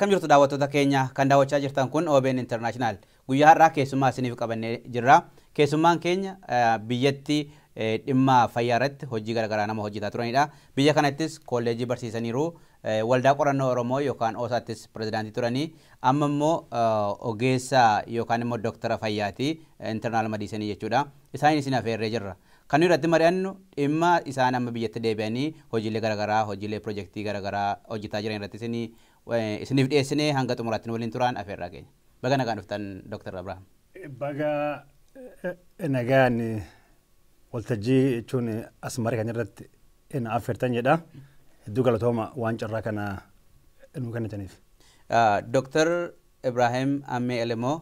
Akkam jirtu daawwattoota keenya? Kan daawwachaa jirtan kun OBN International. Guyyaa har'aa keessummaa isiniif qabannee jirra. Keessummaan keenya biyyatti dhimma fayyaa irratti hojii garaagaraa nama hojjetaa turanidha. Biyya kanattis kolleejii barsiisaniiru. Waldaa qorannoo Oromoo yookaan OSAattis pirezidaantii turanii. Amma immoo ogeessa yookaan immoo dooktara fayyaati, internal medicine jechuudha. Isaan isin affeerree jirra. Kan nuyi irratti mari'annu dhimma isaan amma biyyatti deebi'anii hojiilee garaagaraa, hojiilee piroojeektii garaagaraa hojjetaa jiran irratti isiniif dhiyeessinee hanga xumuraatti nu waliin turaan affeerraa keenya. Baga nagaan dhuftan, Dooktar Abrahaam. Baga nagaan waltajjii jechuun as marii kan irratti na affeertan jedha. Hedduu galatooma waan carraa kana nu kennitaniif. Dooktar Ibrahim Ammee Elemoo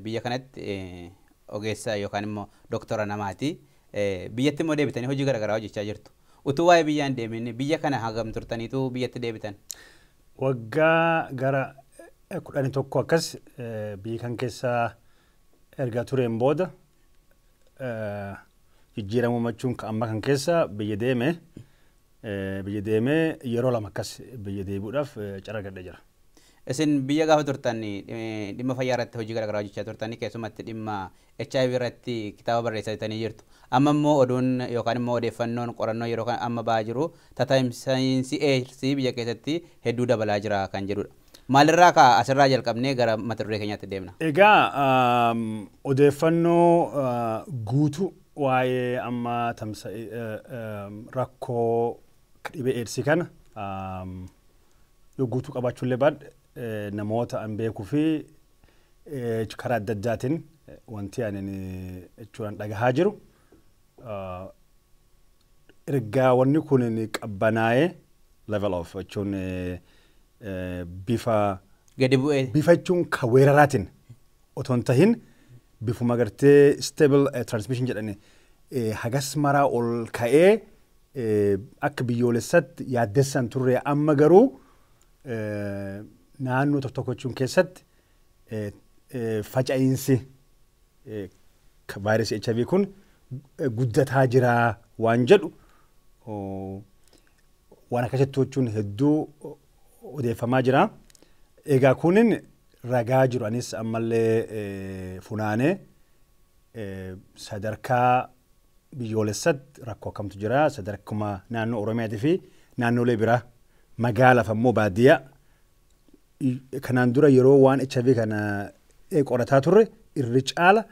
biyya kanatti ogeessa yookaan immoo dooktora namaati. Biyyatti immoo deebitanii hojii garaagaraa hojjechaa jirtu. Utuu waa'ee biyyaan deemin, biyya kana hagam turtaniitu biyyatti deebitan? Waggaa gara 11 akkas biyya kan keessa erga tureen booda jijjiirama uummachuun amma kan keessa biyya deeme. Biyya deemee yeroo lama akkas biyya deebi'uudhaaf carraa argadhee jira. Isin biyya gaafa turtan dhimma fayyaa irratti hojii garaagaraa hojjechaa turtanii, keessumatti dhimma HIV irratti kitaaba barreessitanii jirtu. Amma immoo oduun yookaan immoo odeeffannoon qorannoo yeroo kan amma ba'aa jiru tatamsa'iinsi AIDS biyya keessatti hedduu dabalaa jira kan jedhudha. Maalirraa ka'a? Asirraa jalqabnee gara mata duree keenyaatti deemna. Egaa odeeffannoo guutuu waa'ee amma rakkoo dhibee AIDS kana yoo guutuu qabaachuullee baadhe, namoota an beekuu fi karaa adda addaatiin wanti ani jechuudhaan dhagahaa jiru, ergaa wanni kun qabbanaa'ee level of jechuun bifa gadi bu'ee bifa jechuun kan weeraraatiin otoo hin tahin, bifuma gartee stable transmission jedhani hagas maraa ol ka'ee akka biyyoolessatti yaaddessan turre, amma garuu naannoo tokko tokko jechuun keessatti faca'iinsi vaayirasii HIV kun guddataa jira waan jedhu, waan akkasitti jechuun hedduu odeeffamaa jira. Egaa kunin ragaa jiru anis ammallee funaanee sadarkaa biyyoolessatti rakkoo akkamtu jira, sadarkuma naannoo Oromiyaatii fi naannolee biraa, magaalaaf ammoo baadiyyaa. Kanaan dura yeroo waan HIV kana qorataa turre irri caala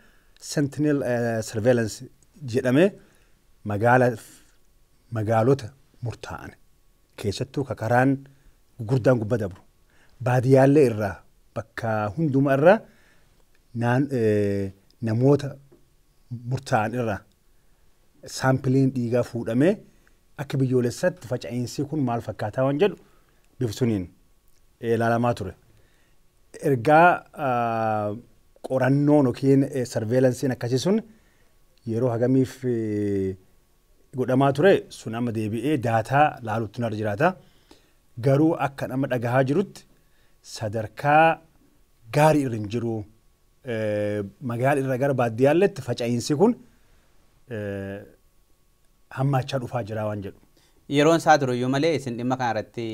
sentinel surveillance jedhamee magaala magaalota murtaa'an keessattuu ka karaan gurguddaan gubbaa dabru, baadiyyaallee irraa, bakka hunduma irraa namoota murtaa'an irraa saampiliin dhiigaa fuudhamee akka biyyoolessatti faca'iinsi kun maal fakkaataa waan jedhu bifa suniin ilaalamaa ture. Ergaa qorannoon yookiin surveillance'n akkasii sun yeroo hagamiif godhamaa ture sun amma deebi'ee data laaluutti narra jiraata. Garuu akka amma dhagahaa jirutti sadarkaa gaarii irra hin jiru. Magaala irra gara baadiyyaalletti faca'iinsi kun hammaachaa dhufaa jira waan jedhu. Yeroon isaa turuyyuu malee isin dhimma kana irratti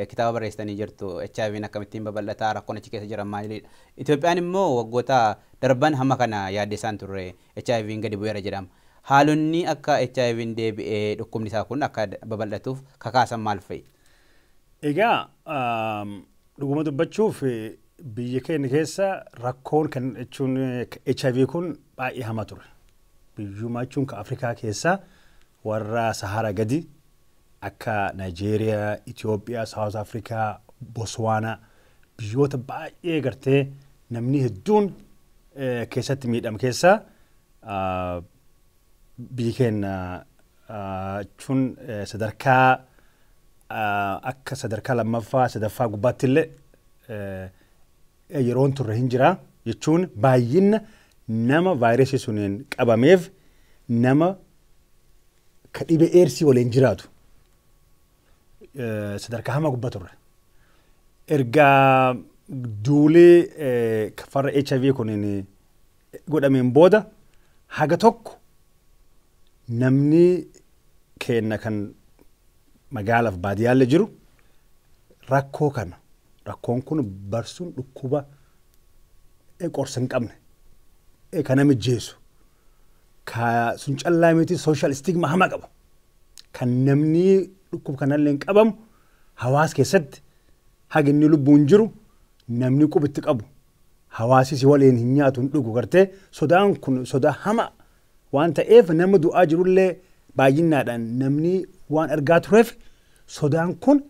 kitaaba barreessitanii jirtu. HIV'n akkamittiin babal'ataa, rakkoon achi keessa jiran maalidha? Itoophiyaan immoo waggoota darban hamma kana yaaddessaan turre, HIV'n gadi bu'eera jedhama. Haalonni akka HIV'n deebi'ee dhukkubni isaa kun akka babal'atuuf kakaasan maal fa'i? Egaa dhuguma dubbachuuf biyya keenya keessa rakkoon kan jechuun HIV kun baay'ee hamaa ture. Biyyuma jechuun kan Afrikaa keessa warra Sahara gadi akka Nigeeriyaa, Itoophiyaa, South Africa, Botswana, biyyoota baay'ee gartee namni hedduun keessatti miidhame keessaa biyyi keenya jechuun sadarkaa akka sadarkaa lammaffaa sadaffaa gubbaatti illee yeroon turre hin jira, jechuun baay'ina nama vaayirasii suniin qabameef nama ka dhibee eersii waliin jiraatu sadarkaa hamaa gubbaa turre. Ergaa duulee farra HIV kuniin godhameen booda haga tokko namni keenya kan magaalaaf baadiyyaallee jiru rakkoo kana Rakkoon kun barsuun dhukkuba qorsa hin qabne, kan nama jeesu, ka sun callaa miti, social stigma hama qaba. Kan namni dhukkuba kanallee hin qabamu hawaasa keessatti haga inni lubbuun jiru namni qubitti qabu. Hawaasi si waliin hin nyaatu, hin dhugu. Gartee sodaan kun sodaa hama waan ta'eef, nama du'aa jirullee baay'inaadhaan namni waan argaa tureef, sodaan kun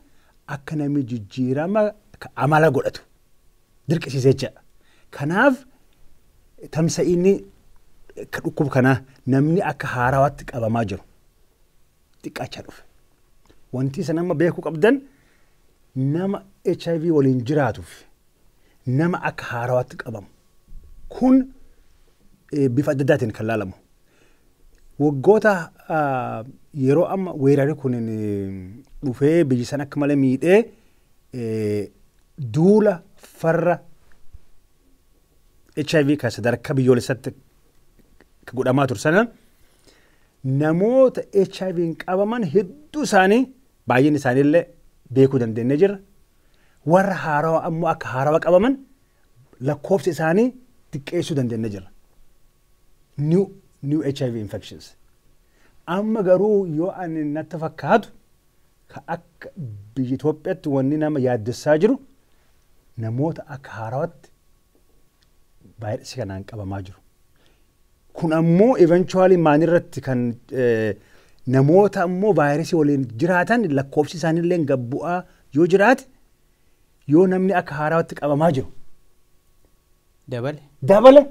akka namni jijjiirama amala godhatu dirqisiisee jira. Kanaaf tamsa'inni dhukkuba kanaa, namni akka haarawaatti qabamaa jiru, xiqqaachaa dhufe. Wanti isa nama beekuu qabdan, nama HIV waliin jiraatuuf nama akka haarawaatti qabamu kun bifa adda addaatiin kan laalamu. Waggoota yeroo amma weerarri kun dhufee biyyi san akka malee miidhee, duula farra HIV kan sadarkaa biyyoolessaatti godhamaa ture sana, namoota HIV'n qabaman hedduu isaanii, baay'een isaaniillee beekuu dandeenye jirra. Warra haarawaa ammoo akka haarawaa qabaman lakkoofsa isaanii xiqqeessuu dandeenye jirra. New HIV infections. Amma garuu yoo ani natti fakkaatu, ka akka biyya Itoophiyaatti wanni nama yaaddessaa jiru namoota akka haarawaatti vaayirasii kanaan qabamaa jiru. Kun ammoo eventually maalirratti kan namoota ammoo vaayirasii waliin jiraatan lakkoofsi isaaniillee gad bu'aa yoo jiraate, yoo namni akka haarawaatti qabamaa jiru Dabale. dabale,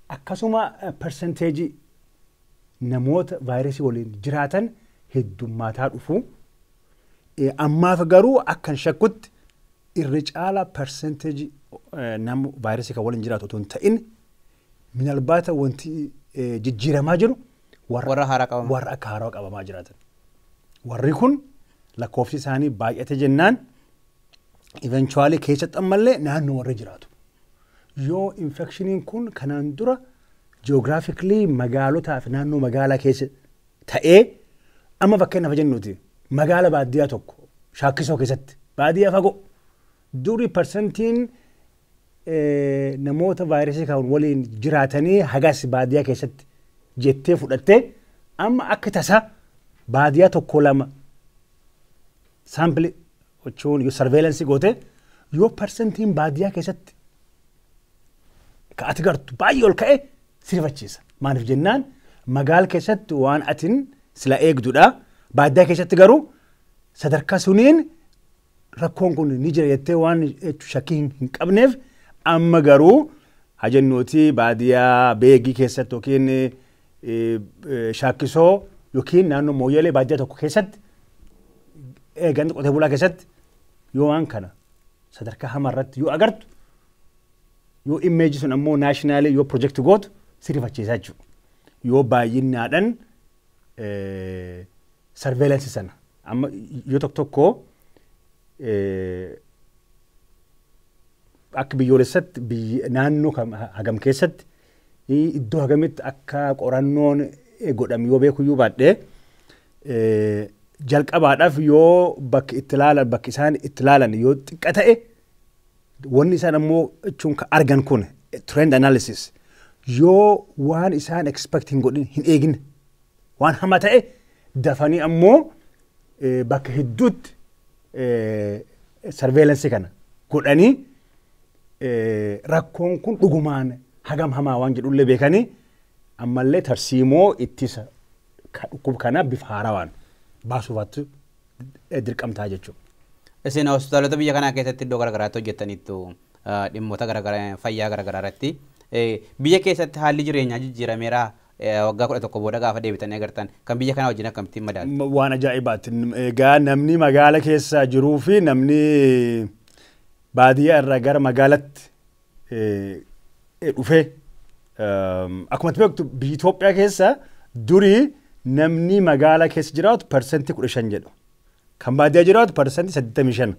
akkasuma percentage namoota vaayirasii waliin jiraatan heddummaataa dhufu. Ammaaf garuu akkan shakkutti irri caala percentage nama vaayirasii kan waliin jiraatu otoo hin ta'in, minalbaata wanti jijjiiramaa jiru warra haaraa qabaman. Warra akka haaraa qabamaa jiraatan. Warri kun lakkoofsi isaanii baay'ate jennaan, eventually keessatti ammallee naannoo warri jiraatu. Yoo infectioniin kun kanaan dura geographically magaalotaa fi naannoo magaalaa keessa ta'ee, amma fakkeenyaaf jennuuti magaala baadiyyaa tokko Shaakkisoo keessatti, baadiyyaa fagoo, duri percentiin namoota vaayirasii kan waliin jiraatanii hagas baadiyyaa keessatti jettee fudhattee, amma akka tasaa baadiyyaa tokko lama sample jechuun yoo surveillance goote, yoo percentiin baadiyyaa keessatti ka ati gartu baay'ee ol ka'e sirfachiisa. Maaliif jennaan, magaala keessatti waan atin sila eegdudha. Baadiyyaa keessatti garuu sadarkaa suniin rakkoon kun ni jira jettee waan shakkii hin qabneef, amma garuu hajennuuti baadiyyaa Beegii keessatti yookiin Shaakkisoo yookiin naannoo Mooyyalee baadiyyaa tokko keessatti, ganda qotee bulaa keessatti yoo waan kana sadarkaa hamaa irratti yoo agartu, yoo image sun ammoo national yoo project gootu sirrifachiisaa jechuudha. Yoo baay'inaadhaan surveillance sana amma yoo tokko tokko akka biyyoolessatti naannoo hagam keessatti, iddoo hagamitti akka qorannoon godhame yoo beekuyyuu baadhee, jalqabaadhaaf yoo bakki itti ilaalan, bakki isaan itti ilaalan yoo xiqqa ta'e, wanni isaan ammoo jechuun kan argan kun trend analysis yoo waan isaan expect hin godhin, hin eegin, waan hama ta'e, dafanii ammoo bakka hedduutti surveillance kana godhanii, rakkoon kun dhugumaan hagam hamaa waan jedhullee beekanii, ammallee tarsiimoo ittisa dhukkuba kana bifa haarawaan baasuufaatti dirqamtaa jechuudha. Isin hospitaalota biyya kanaa keessatti iddoo garaagaraatti hojjettaniittu, dhimmoota garaagaraa fayyaa garaagaraa irratti. Biyya keessatti haalli jireenyaa jijjiirameera waggaa 11 booda gaafa deebitanii agartan, kan biyya kanaa wajjin akkamittiin madaalu? Waan ajaa'ibaati. Egaa namni magaala keessa jiruu fi namni baadiyyaa irraa gara magaalatti dhufee, akkuma beektu biyya Itoophiyaa keessa durii namni magaala keessa jiraatu 15% jedhu. Kan baadiyyaa jiraatu 85%.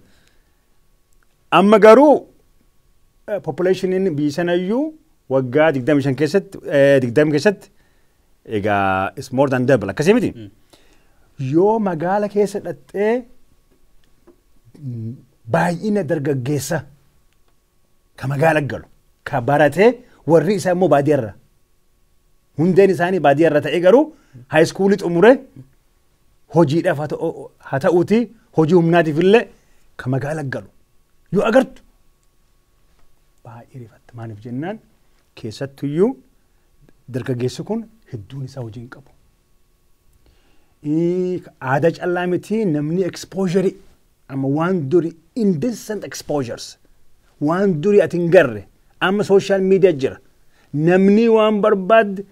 Amma garuu populationiin biyya sanayyuu waggaa 25 keessatti, 20 keessatti egaa is more than double, akkasii miti. Yoo magaala keessa dhattee Baay'ina dargaggeessa ka magaala galu ka baratee warri isaa immoo baadiyyaarra hundeen isaanii baadiyyaarra ta'e garuu high schoolii xumure hojiidhaaf haa ta'uuti hojii humnaatiif illee ka magaala galu yoo agartu baay'ee rifatta. Maaliif jennaan keessattuyyuu dargaggeessi kun hedduun isaa hojii hin qabu. Aadaa callaa miti, namni exposure amma waan duri indecent exposures, waan duri ati hin garre amma social media jira. Namni waan barbaadde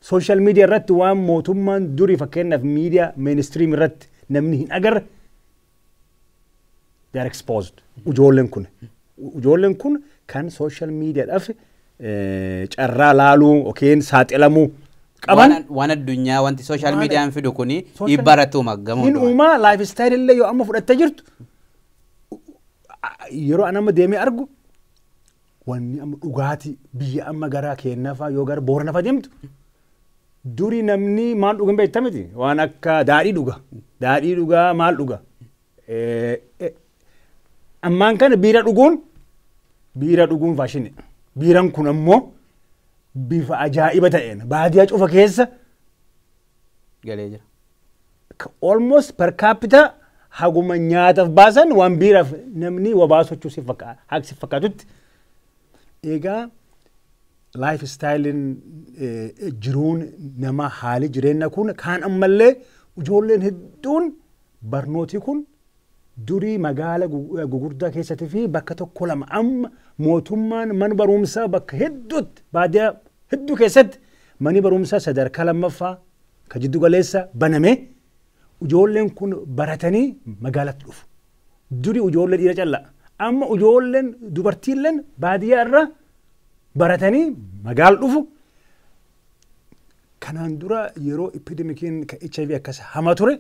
social media irratti, waan mootummaan duri fakkeenyaaf miidiyaa mainstream irratti namni hin agarre, they are exposed. Ijoolleen kun kan social mediadhaaf carraa laaluu yookiin saaxilamuu qaban. Waan addunyaa wanti social mediaan fidu kuni dhiibbaa irratti uuma gamoo. Hin uumaa. Life style illee yoo amma fudhattee jirtu, yeroo an amma deemee argu, wanni amma dhugaatii biyya amma gara keennafaa yoo gara Booranafa deemtu, duri namni maal dhugan beekta miti, waan akka daadhii dhuga, daadhii dhugaa, maal dhuga. Ammaan kana biira dhuguun fashion. Biiraan kun ammoo bifa ajaa'iba ta'een baadiyyaa cufa keessa galee jira. Almost per capita haguma nyaataaf baasan waan biiraaf namni waa sochuu si si fakkaatutti. Egaa life stylein, jiruun nama, haali jireenya kun kaan ammallee ijoolleen hedduun barnootii kun durii magaala gugurdaa keessatti fi bakka tokko lama, amma mootummaan mana barumsaa bakka hedduutti, baadiyyaa hedduu keessatti manni barumsaa sadarkaa lammaffaa ka jiddu galeessa baname, ijoolleen kun baratanii magaalatti dhufu. Duri ijoollee dhiira callaa. Amma ijoolleen dubartiilleen baadiyyaa irra baratanii magaala dhufu. Kanaan dura yeroo epidemiciin HIV akkas hama ture,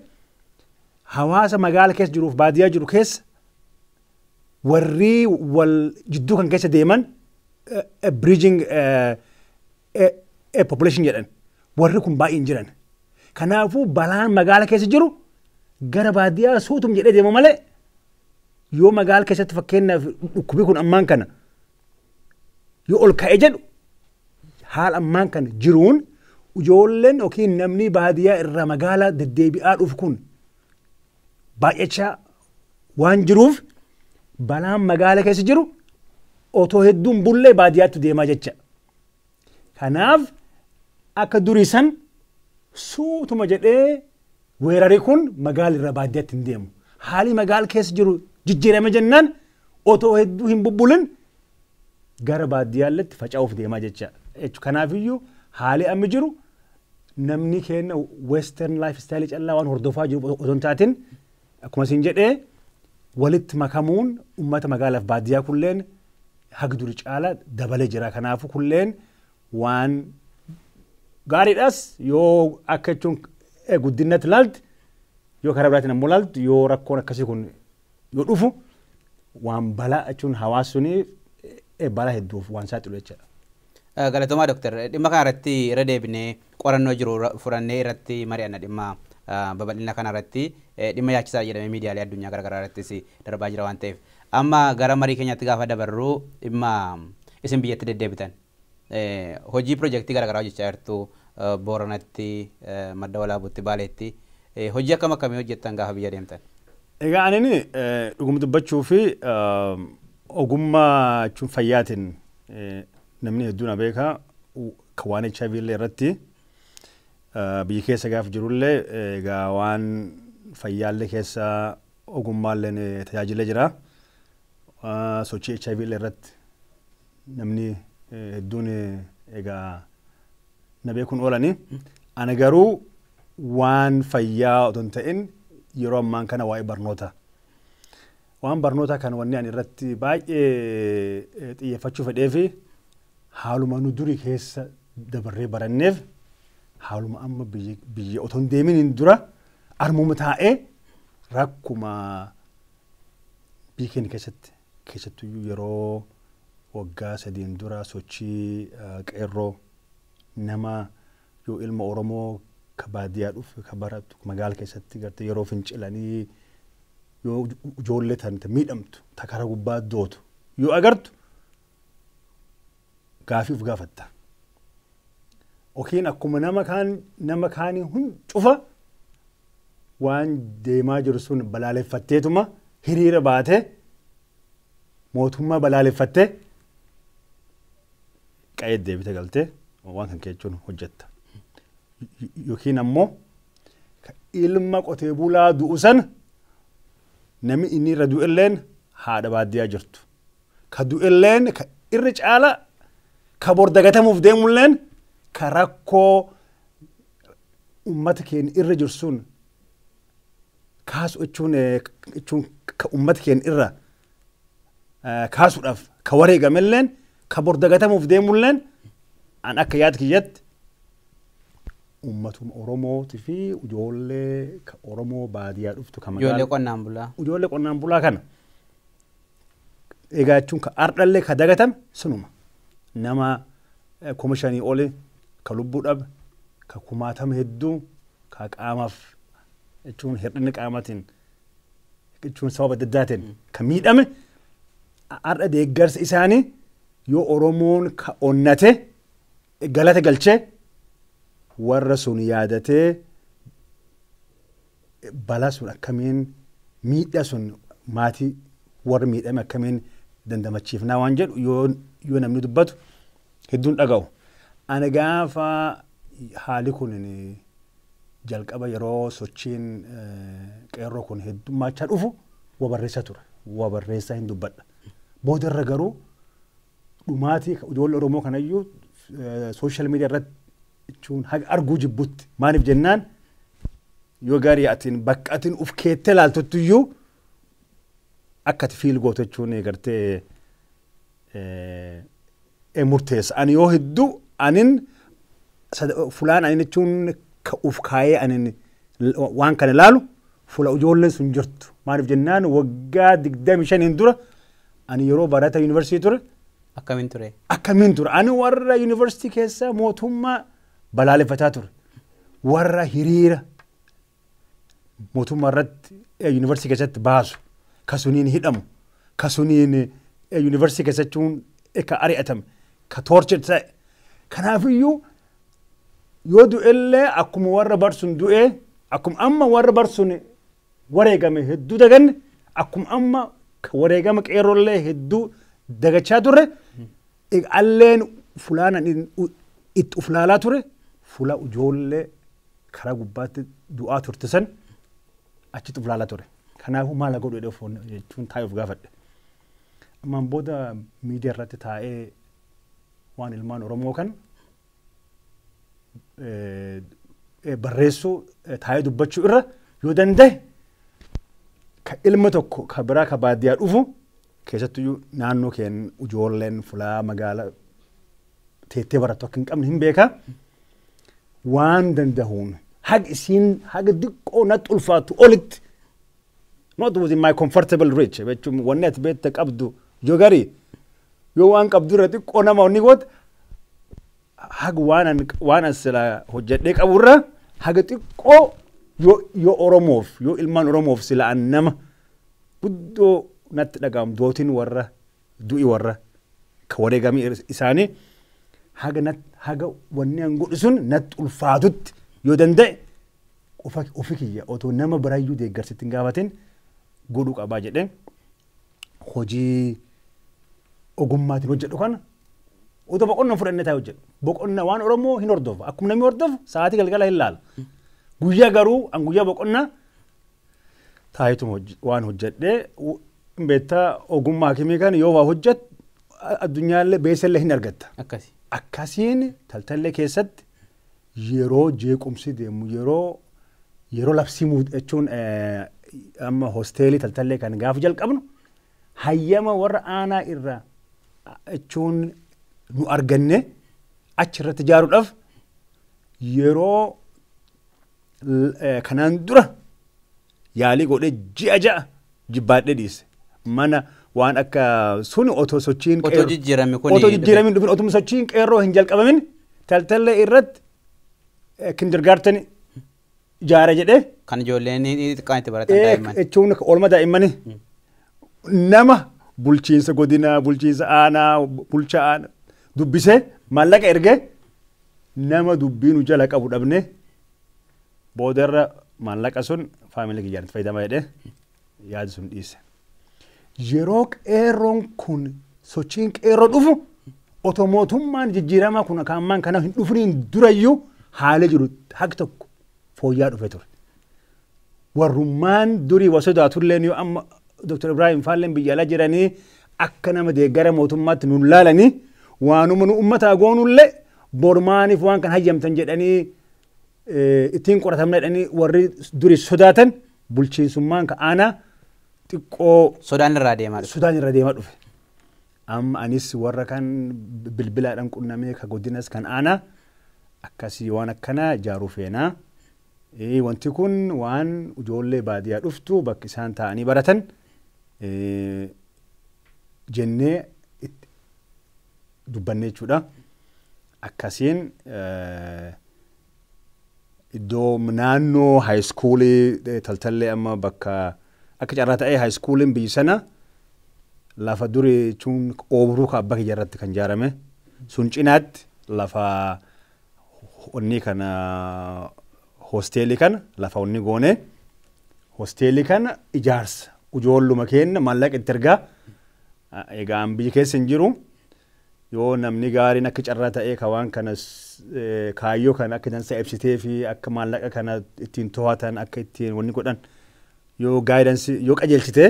hawaasa magaala keessa jiruuf baadiyyaa jiru keessa warri wal jidduu kan keessa deeman, bridging population jedhan, warri kun baay'een hin jiran. Kanaafuu balaan magaala keessa jiru gara baadiyyaa suutum jedhee deema malee, yoo magaala keessatti fakkeenyaaf dhukkubi kun ammaan kana yoo ol ka'e jedhu, haala ammaan kana jiruun ijoolleen yookiin namni baadiyyaa irraa magaala deddeebi'aa dhufu kun baay'achaa waan jiruuf, balaan magaala keessa jiru otoo hedduun bullee baadiyyaatti deemaa jecha. Kanaaf akka durii san suutuma jedhee weerarri kun magaala irraa baadiyyaatti hin deemu. Haali magaala keessa jiru jijjiirame jennaan otoo hedduu hin bubbulin gara baadiyyaatti faca'uuf deemaa jecha. Kanaafiyyuu haali amma jiru namni keenya western life style callaa waan hordofaa jiru otoo hin taatin, akkuma isin jedhee, walitti makamuun uummata magaalaaf baadiyyaa kulleen haga duri caala dabalee jira. Kanaafuu kulleen waan gaariidhas yoo akka jechuun guddinatti ilaalti, yoo karaa biraatiin ammoo ilaaltu, yoo rakkoon akkasii kun yoo dhufu waan balaa jechuun hawaasni balaa hedduuf waan saaxilu jechuudha. Galatoomaa Dooktar, dhimma kana irratti irra deebinee qorannoo jiru furannee irratti mari'anna. Dhimma babal'ina kana irratti dhimma yaachisaa jedhamee miidiyaalee addunyaa garaagaraa irrattis darbaa jira waan ta'eef. Amma gara marii keenyaatti gaafa dabarru, dhimma isin biyyatti deddeebitan hojii piroojeektii garaagaraa hojjechaa jirtu, Booranatti, Madda Walaabuutti, Baaleetti, hojii akkam akkamii hojjettan gaafa biyya deemtan? Egaa anini dhuguma dubbachuu fi ogummaa jechuun fayyaatiin namni hedduun na beeka, kan waan HIV illee irratti biyya keessa gaafa jirullee egaa waan fayyaallee keessa ogummaallee tajaajilee jira. Sochii HIV illee irratti namni hedduun egaa na beekuun oolani. Ana garuu waan fayyaa otoo hin ta'in yeroo ammaan kana waa'ee barnoota. Waan barnoota kan wanni ani irratti baay'ee xiyyeeffachuu fedhee fi haaluma nu durii keessa dabarree baranneef, haaluma amma biyya otoo hin deemin dura armuma taa'ee rakkuma biyya keenya keessatti, keessattuyyuu yeroo waggaa 3n dura sochii qeerroo, nama yoo ilma Oromoo ka baadiyyaa dhufe ka baratu magaala keessatti gartee yeroo fincilanii Yoo ijoollee tan miidhamtu ta karaa gubbaa dootu yoo agartu gaafiif gaafatta. Yookiin akkuma nama kaanii cufa waan deemaa jiru sun balaaleffatteetuma hiriira baatee mootummaa balaaleffattee qa'ee deebite galtee waan kan jechuun hojjetta. Yookiin ammoo ilma qotee bulaa du'u sana namni inni irra du'elleen haadha baadiyyaa jirtu. Ka du'elleen ka irra caala ka bor dagatamuuf deemulleen ka rakkoo uummata keenya irra jiru sun kaasu jechuun ka uummata keenya irra kaasuudhaaf ka wareegamelleen ka bor dagatamuuf deemulleen an akka yaada kiyyatti uummatuma Oromootii fi ijoollee Oromoo baadiyyaa dhuftu kan magaalaa. Ijoollee qonnaan bulaa. Ijoollee qonnaan bulaa kana. Egaa jechuun ka ardhallee ka dagatame sunuma. Nama 5,000 oli ka lubbuu dhabe ka kumaatama hedduu ka qaamaaf jechuun hir'inni qaamaatiin jechuun sababa adda addaatiin ka miidhame ardha deeggarsa isaanii yoo Oromoon ka onnate galata galchee warra sun yaadatee balaa sun akkamiin miidhaa sun maatii warra miidhame akkamiin dandamachiifnaa waan jedhu yoo namni dubbatu hedduun dhaga'u. Ani gaafa haali kun jalqaba yeroo sochiin qeerroo kun heddummaachaa dhufu waa barreessaa ture. Waa barreessaa hin dubbadha. Boodarra garuu dhumaatii ijoollee Oromoo kanayyuu sooshaal miidiyaa irratti jechuun haga arguu jibbutti. Maaliif jennaan yoo gaarii atiin bakka atiin uf keettee ilaaltuttu iyyuu akka ati fiil gootu jechuun gartee murteessa. Ani yoo hedduu anin fulaan anin jechuun uf kaayee anin waan kana ilaalu fuula ijoolleen sun jirtu. Maaliif jennaan waggaa 25 dura ani yeroo barata yuunivarsiitii ture. Akkamiin ture? Akkamiin ture? Ani warra yuunivarsiitii keessa mootummaa balaaleffataa ture. Warra hiriira mootummaa irratti yuunivarsiitii keessatti baasu ka suniin hidhamu ka suniin yuunivarsiitii keessatti ka ari'atame ka toorchir ta'e. Kanaafiyyuu yoo du'ellee akkuma warra barsun du'ee akkuma amma warra barsun wareegame hedduu daganne akkuma amma wareegama qeerrollee hedduu dagachaa turre alleen fulaan itti uflaalaa ture fuula ijoollee karaa gubbaatti du'aa turte san achitti uflaalaa ture. Kanaafuu maal godhu jedhee jechuun taa'ee of gaafadhe. Ammaan booda miidiyaa irratti taa'ee waan ilmaan Oromoo kan barreessuu taa'ee dubbachuu irra yoo danda'e ka ilma tokko ka biraa ka baadiyyaa dhufu keessattuyyuu naannoo keenya ijoolleen fulaa magaalaa teettee barattu akka hin qabne hin beekaa. Waan danda'uun haga isiin haga diqqoo natti ulfaatu olitti not within my comfortable reach jechuun wanni ati beekte qabdu yoo garii yoo waan qabdu irra xiqqoo nama wanni goote haga waan an sila hojjedhee qaburra haga xiqqoo yoo Oromoof yoo ilmaan Oromoof sila an nama guddoo natti dhaga'amu dootiin warra du'i warra ka wareegamii isaanii haga wanni an godhu sun natti ulfaatutti yoo danda'e ofi kiyya otoo nama biraayyuu deeggarsitti hin gaafatin godhuu qabaa jedhee hojii ogummaatiin hojjedhu kana otoo boqonnaa fudhannee taa'ee hojjedhu. Boqonnaa waan Oromoo hin hordofu. Akkuma namni hordofu sa'aatii galgala hin laala. Guyyaa garuu an guyyaa boqonnaa taa'eetuma waan hojjedhee beektaa ogummaa hakimii kana yoo waa hojjettu addunyaallee beesellee hin argatta. Akkasiin taltallee keessatti yeroo jeequmsi deemu yeroo labsii jechuun amma hosteelii taltallee kan gaafa jalqabnu hayyama warra aanaa irraa jechuun nu arganne achirratti ijaaruudhaaf yeroo kanaan dura yaalii godhee ji'a 6 jibbaadhee dhiise. Mana waan akka suni otoo sochiin otoo jijjiirame kun otoo jijjiiramin dhufin otoo sochiin qeerroo hin jalqabamin taltallee irratti kindergaarteni ijaara jedhee. Kan ijoolleen xiqqaan itti baratan daa'imman. Jechuun oolmaa daa'immanii nama bulchiinsa godinaa, bulchiinsa aanaa, bulchaa aanaa dubbisee maallaqa ergee nama dubbii nu jala qabu dhabne boodarra maallaqa sun faamilii kiyyaan itti fayyadama jedhee yaada sun dhiise. Yeroo qeerroon kun sochiin qeerroo dhufu otoo mootummaan jijjiiramaa kun akka ammaan kana hin dhufniin durayyuu haalli jiru haqi tokko fooyya'aa dhufe ture. Warrummaan durii wa sodaatulleen yoo amma Dr. Ibrahim Faalleen biyya alaa jiranii akka nama deeggara mootummaatti nun laalanii waanuma nu uummataa goonullee bormaaniif waan kan hayyamtan jedhanii ittiin qoratamna jedhanii warri durii sodaatan bulchiinsummaan ka aanaa xiqqoo Sodaan irraa deemaa dhufe. Sodaan irra deemaa dhufe. Amma anis warra kan bilbilaadhaan qunnamee ka godinas kan aanaa akkasii waan akkanaa ijaaruu feenaa. Wanti kun waan ijoollee baadiyyaa dhuftu bakka isaan taa'anii baratan jennee dubbanne jechuudha. Akkasiin iddoo naannoo high schoolii Taltallee amma bakka akka carraa ta'ee high schooliin biyyi sana lafa durii jechuun oobruu ka abbaa kiyya irratti kan ijaarame sun cinaatti lafa onni kana hosteelii kana lafa onni goone hosteelii kana ijaarsa ijoolluma kenna maallaqa itti ergaa. Egaa an biyya keessa hin jiru, yoo namni gaariin akka carraa ta'ee ka waan kana kaayyoo kana akka dansa ibsitee fi akka maallaqa kana ittiin to'atan akka ittiin wanni godhan yoo guidance yoo qajeelchite,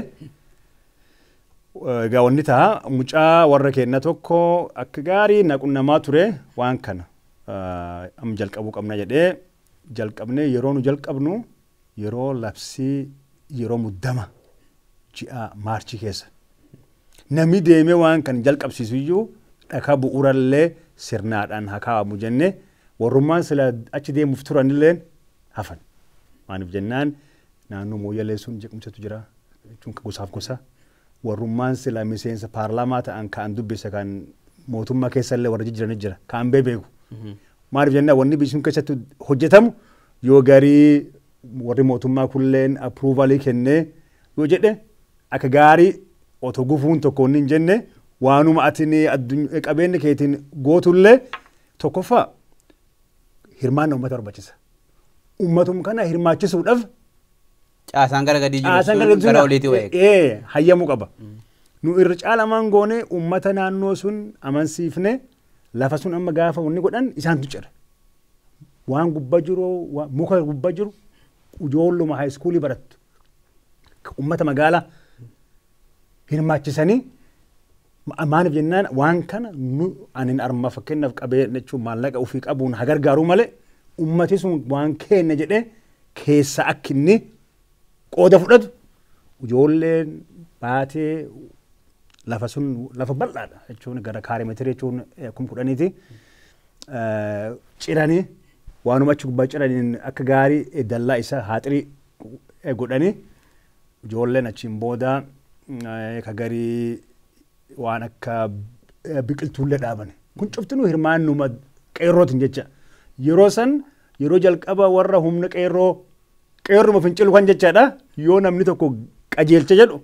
egaa wanni ta'a. Mucaa warra kenna tokko akka gaarii na qunnamaa ture, waan kana amma jalqabuu qabna jedhee jalqabne. Yeroo nu jalqabnu yeroo labsii yeroo muddama ji'a Maarchii keessa namni deemee waan kan jalqabsiisu iyyuu dhakaa bu'uurallee sirnaadhaan haa kaa'amu jenne, warrummaan sila achi deemuuf turanillee hafan. Maaliif jennaan naannoo Mooyyalee sun jeequmsatu jira jechuun gosaaf gosa. Warrummaan sila miseensa paarlaamaa ta'an ka'an dubbisa kan mootummaa keessallee warra jijjiiranii jira ka'an beeku. Maaliif jennaan wanni biyyi sun keessatti hojjetamu yoo garii warri mootummaa kulleen approvalii kennee yoo jedhe akka gaarii otoo gufuun tokko wanni hin jenne waanuma ati qabeenya keetiin gootullee tokkoffaa hirmaanna uummata barbaachisa. Uummatum kana hirmaachisuudhaaf Caasaan gara gadii jiru caasaan sun gara gara oliitti wa'e. Hayyamuu qaba. Nu irra caalamaan goone uummata naannoo sun amansiifne, lafa sun amma gaafa wanni godhan isaantu cira. Waan gubbaa jiru, muka gubbaa jiru ijoolluma high schoolii barattu. Uummata magaalaa hirmaachisanii, maaliif jennaan waan kana nu anin arma fakkeenyaaf qabee jechuun maallaqa ofii qabuun haa gargaaruu malee uummati sun waan kenna jedhee keessa akka inni qooda fudhatu ijoolleen baatee lafa sun lafa bal'aadha jechuun gara kaaremeetirii jechuun 10,000ti. Ciranii waanuma achi gubbaa ciraniin akka gaarii dallaa isa haaxirii godhanii ijoolleen achiin booda ka garii waan akka biqiltuullee dhaaban. Kun cuftinuu hirmaannuma qeerrootiin jecha. Yeroo san yeroo jalqaba warra humna qeerroo qeerruma fincilu kan jechaadha. Yoo namni tokko qajeelcha jedhu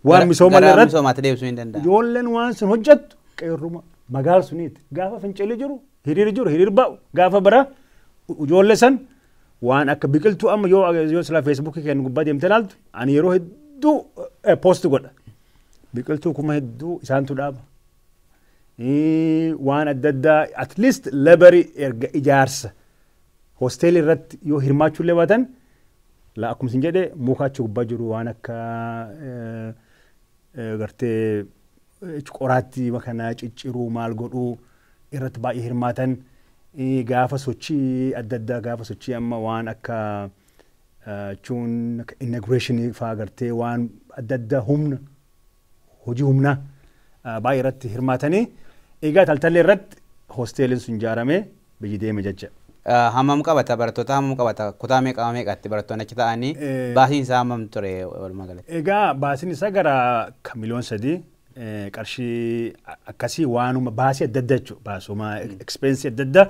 waan misooma Gara irratti misoomaatti deebisuu hin danda'amu. Ijoolleen waan sun hojjettu qeerruma magaala suniiti. Gaafa fincilli jiru hiriirri jiru hiriir ba'u gaafa bara ijoollee san waan akka biqiltuu amma yoo silaa Facebookii keenya gubbaa deemtee ilaaltu ani yeroo hedduu post godha. Biqiltuu kuma hedduu isaantu dhaaba. Waan adda addaa at least laborii erga ijaarsa hosteelii irratti yoo hirmaachuu illee baatan la akkuma isin jedhe muka achi gubbaa jiru waan akka gartee qoraattii kana cicciruu maal godhuu irratti baay'ee hirmaatan. Gaafa sochii adda addaa gaafa sochii amma waan akka jechuun inauguration faa gartee waan adda addaa humna hojii humnaa baay'ee irratti hirmaatanii egaa Taltallee irratti hosteeliin sun ijaaramee biyyi deeme jecha. Hammam qabata barattoota, hammam qabata, kutaa meeqa meeqatti barattoonni achi ta'anii, baasiin isaa hammam ture walumaa galatti? Egaa baasiin isaa gara 3 miliyoon qarshii akkasii waanuma baasii adda addaa jechuudha. Baasuma expensii adda addaa.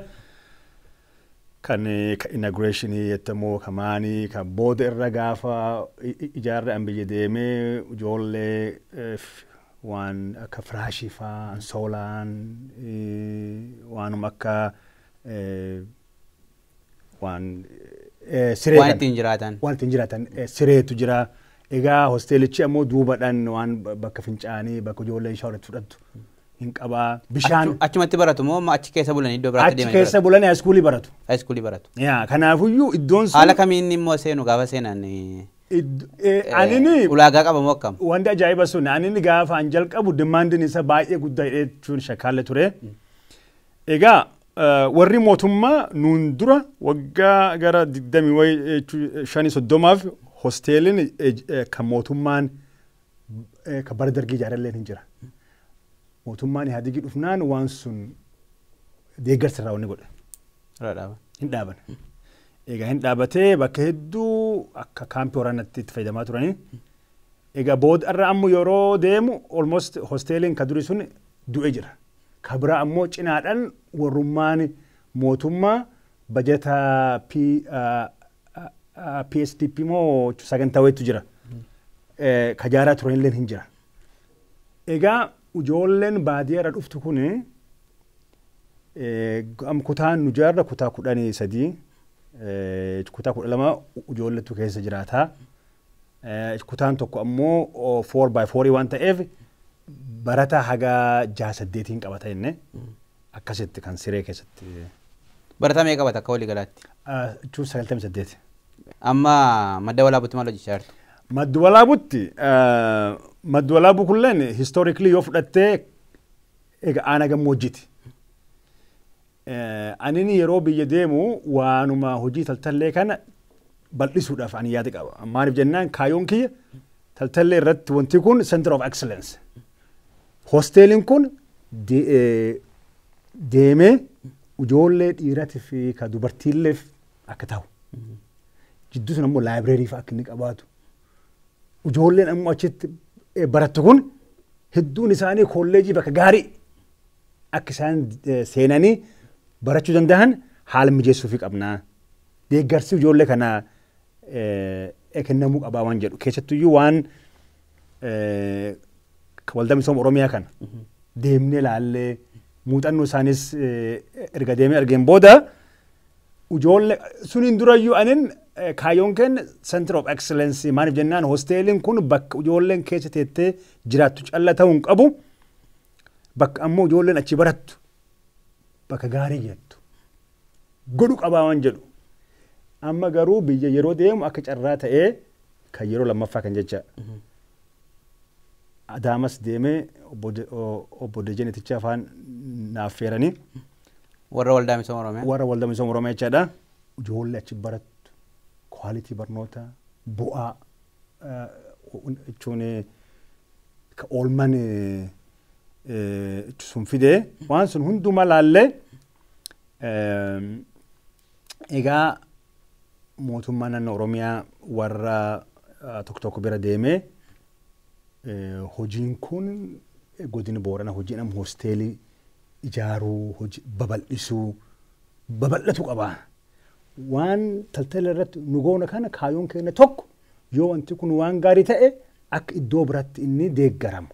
Kan inauguration jettamoo kamaanii kan booda irra gaafa ijaarre an biyya deemee ijoollee waan akka firaashii faa, ansoolaan, waanuma akka waan siree waan ittiin jiraatan. Waan ittiin jiraatan sireetu jira. Egaa hosteelichi ammoo duubadhaan waan bakka fincaanii, bakka ijoolleen shower fudhattu hin qabaa. Bishaan. Achumatti baratu moo achi keessa bulanii iddoo biraatti Achi deemanii? Keessa bulanii high schoolii baratu. High schoolii baratu. Yaa, kanaafuyyuu iddoon sun. Haala kamiin immoo seenu gaafa seenan? Anini Ulaagaa qaba moo akkam? Wanti ajaa'iba sun anini gaafa an jalqabu demandiin isa baay'ee guddaa jechuun shakkaalle ture. Egaa warri mootummaa nuun dura waggaa gara 25, 30f hosteeliin kan mootummaan kan bara dargii ijaarallee hin jira. Mootummaan Ihaadigii dhufnaan waan sun deeggarsa irraa wanni godhe. Irra dhaaban. Hin dhaaban. Egaa hin dhaabatee bakka hedduu akka kaampii waraanaatti itti fayyadamaa turanii. Egaa booda irra ammoo yeroo deemu almost hosteeliin ka durii sun du'e jira. Ka biraa ammoo cinaadhaan warrummaan mootummaa bajata PSDP moo sagantaa wayiitu jira. Ka jaaraa turanillee hin jira. Egaa ijoolleen baadiyyaa irra dhuftu kuni kutaan nu jaarra kutaa 13, kutaa 12 ijoolletu keessa jiraata. Kutaan tokko ammoo 4 by 4 waan ta'eef barataa haga jaha saddeetiin qabata jenne akkasitti kan siree keessatti. Barataa meeqa qabata akka walii galaatti? Jechuun 98. Amma Madda Walaabutti maal hojjechaa jirtu? Madda Walaabutti, Madda Walaabuu kulleen historically yoo fudhattee egaa aanaa gammoojjiiti. Anini yeroo biyya deemu waanuma hojii taltallee kana bal'isuudhaaf ani yaada qaba. Maaliif jennaan kaayyoon kiyya taltallee irratti wanti kun center of excellence. Hosteeliin kun deemee ijoollee dhiiratii fi ka dubartiilleef akka ta'u. Jidduu sun ammoo library fa'a akka inni qabaatu. Ijoolleen ammoo achitti barattu kun hedduun isaanii kolleejii bakka gaarii akka isaan seenanii barachuu danda'an haala mijeessuufii qabna. Deeggarsi ijoollee kana kennamuu qabaa waan jedhu keessattuyyuu waan waldaa misooma Oromiyaa kana deemnee ilaallee muuxannoo isaanis erga deemee argeen booda ijoollee suniin durayyuu anin kaayyoon keenya center of excellence. Maaliif jennaan hosteeliin kun bakka ijoolleen keessa teettee jiraattu calla ta'uu hin qabu, bakka ammoo ijoolleen achi barattu bakka gaarii jettu godhu qabaa waan jedhu. Amma garuu biyya yeroo deemu akka carraa ta'ee kan yeroo lammaffaa kan jecha Adaamas deemee obbo Dejeneticha afaan naaf feeranii. Warra waldaa misooma Oromiyaa. Warra waldaa misooma Oromiyaa jechaadha. Ijoollee achi barattu quality barnoota bu'aa jechuun ka oolman sun fidee waan sun hundumaa laallee egaa mootummaa naannoo Oromiyaa warra tokko tokko bira deemee hojiin kun godina Boorana hojiin amma hosteelii ijaaruu, hojii babal'isuu babal'atu qaba. Waan taltala irratti nu goona kana kaayyoon keenya tokko yoo wanti kun waan gaarii ta'e akka iddoo biratti inni deeggaramu,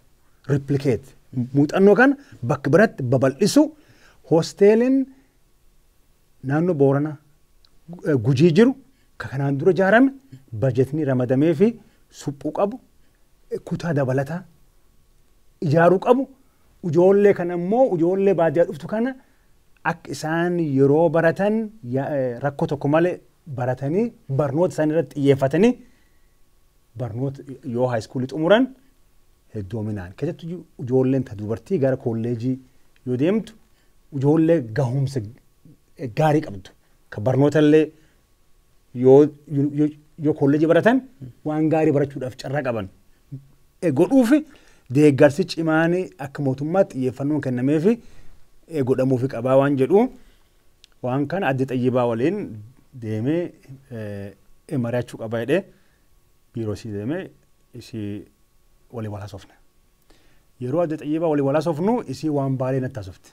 replicate, muuxannoo kana bakka biratti babal'isu. Hosteeliin naannoo Boorana Gujii jiru ka kanaan dura ijaarame bajetni ramadamee fi suphuu qabu, kutaa dabalataa ijaaruu qabu. Ijoollee kana immoo ijoollee baadiyyaa dhuftu kana akka isaan yeroo baratan rakkoo tokko malee baratanii barnoota isaanii irratti xiyyeeffatanii barnoota yoo high schoolii xumuran heddoominaan keessattuu ijoolleen ta dubartii gara kolleejii yoo deemtu ijoollee gahumsa gaarii qabdu ka barnoota illee yoo kolleejii baratan waan gaarii barachuudhaaf carraa qaban godhuufi deeggarsi cimaan akka mootummaatti xiyyeeffannoon kennameefi godhamuufi qabaa waan jedhu waan kana adde Xayyibaa waliin deemee mari'achuu qaba jedhee biiroo isii deemee isii waliin wal haasofne. Yeroo adde Xayyibaa waliin wal haasofnu isii waan Baalee natti haasofte.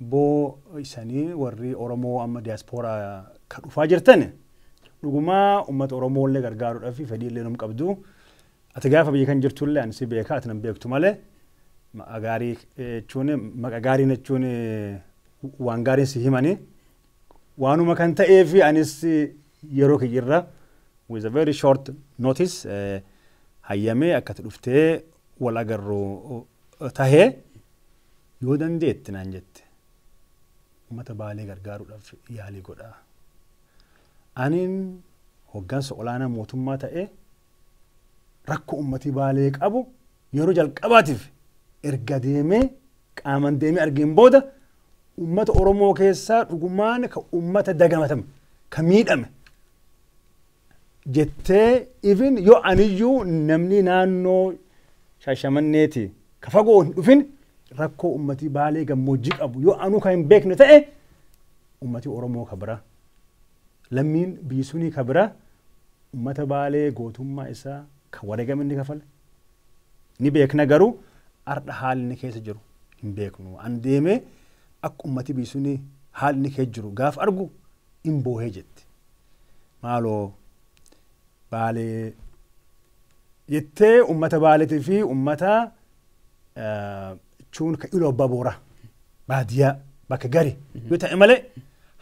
Abboo, isanii warri Oromoo amma diyaaspooraa kan dhufaa jirtan dhugumaa uummata Oromoo illee gargaaruudhaaf fedhii illee num qabdu. Ati gaafa biyya kan jirtullee ani si beeka, ati nan beektu malee maqa gaarii jechuun, maqa gaariin jechuun waan gaariin si himani. Waanuma kan ta'eef anis yeroo kiyyirra with a very short notice hayyamee akkati dhuftee wal agarru tahee, yoo dandeetti naan jette, uummata Baalee gargaaruudhaaf yaalii godhaa. Aniin hoggansa olaanaa mootummaa ta'ee rakkoo uummatii Baalee qabu yeroo jalqabaatiif erga deemee qaaman deemee argeen booda, uummata Oromoo keessaa dhugumaan ka uummata dagamatame, ka miidhame jettee, even yoo aniyyuu namni naannoo Shaashamanneeti ka fagoo hin dhufin rakkoo uummatii Baalee gammoojjii qabu yoo anuu kan hin beekne ta'e, uummatii Oromoo ka bira, lammiin biyyi sunii ka bira, uummata Baalee gootummaa isaa ka wareegame inni kafale ni beekna, garuu ardha haalli inni keessa jiru hin beeknu. An deemee akka uummati biyyi sunii haalli inni keessa jiru gaaf argu hin boohee jetti. Maaloo Baalee jettee uummata Baaleetii fi uummata jechuun ka Iluu Abbaa Booraa baadiyyaa bakka gari yoo ta'e malee,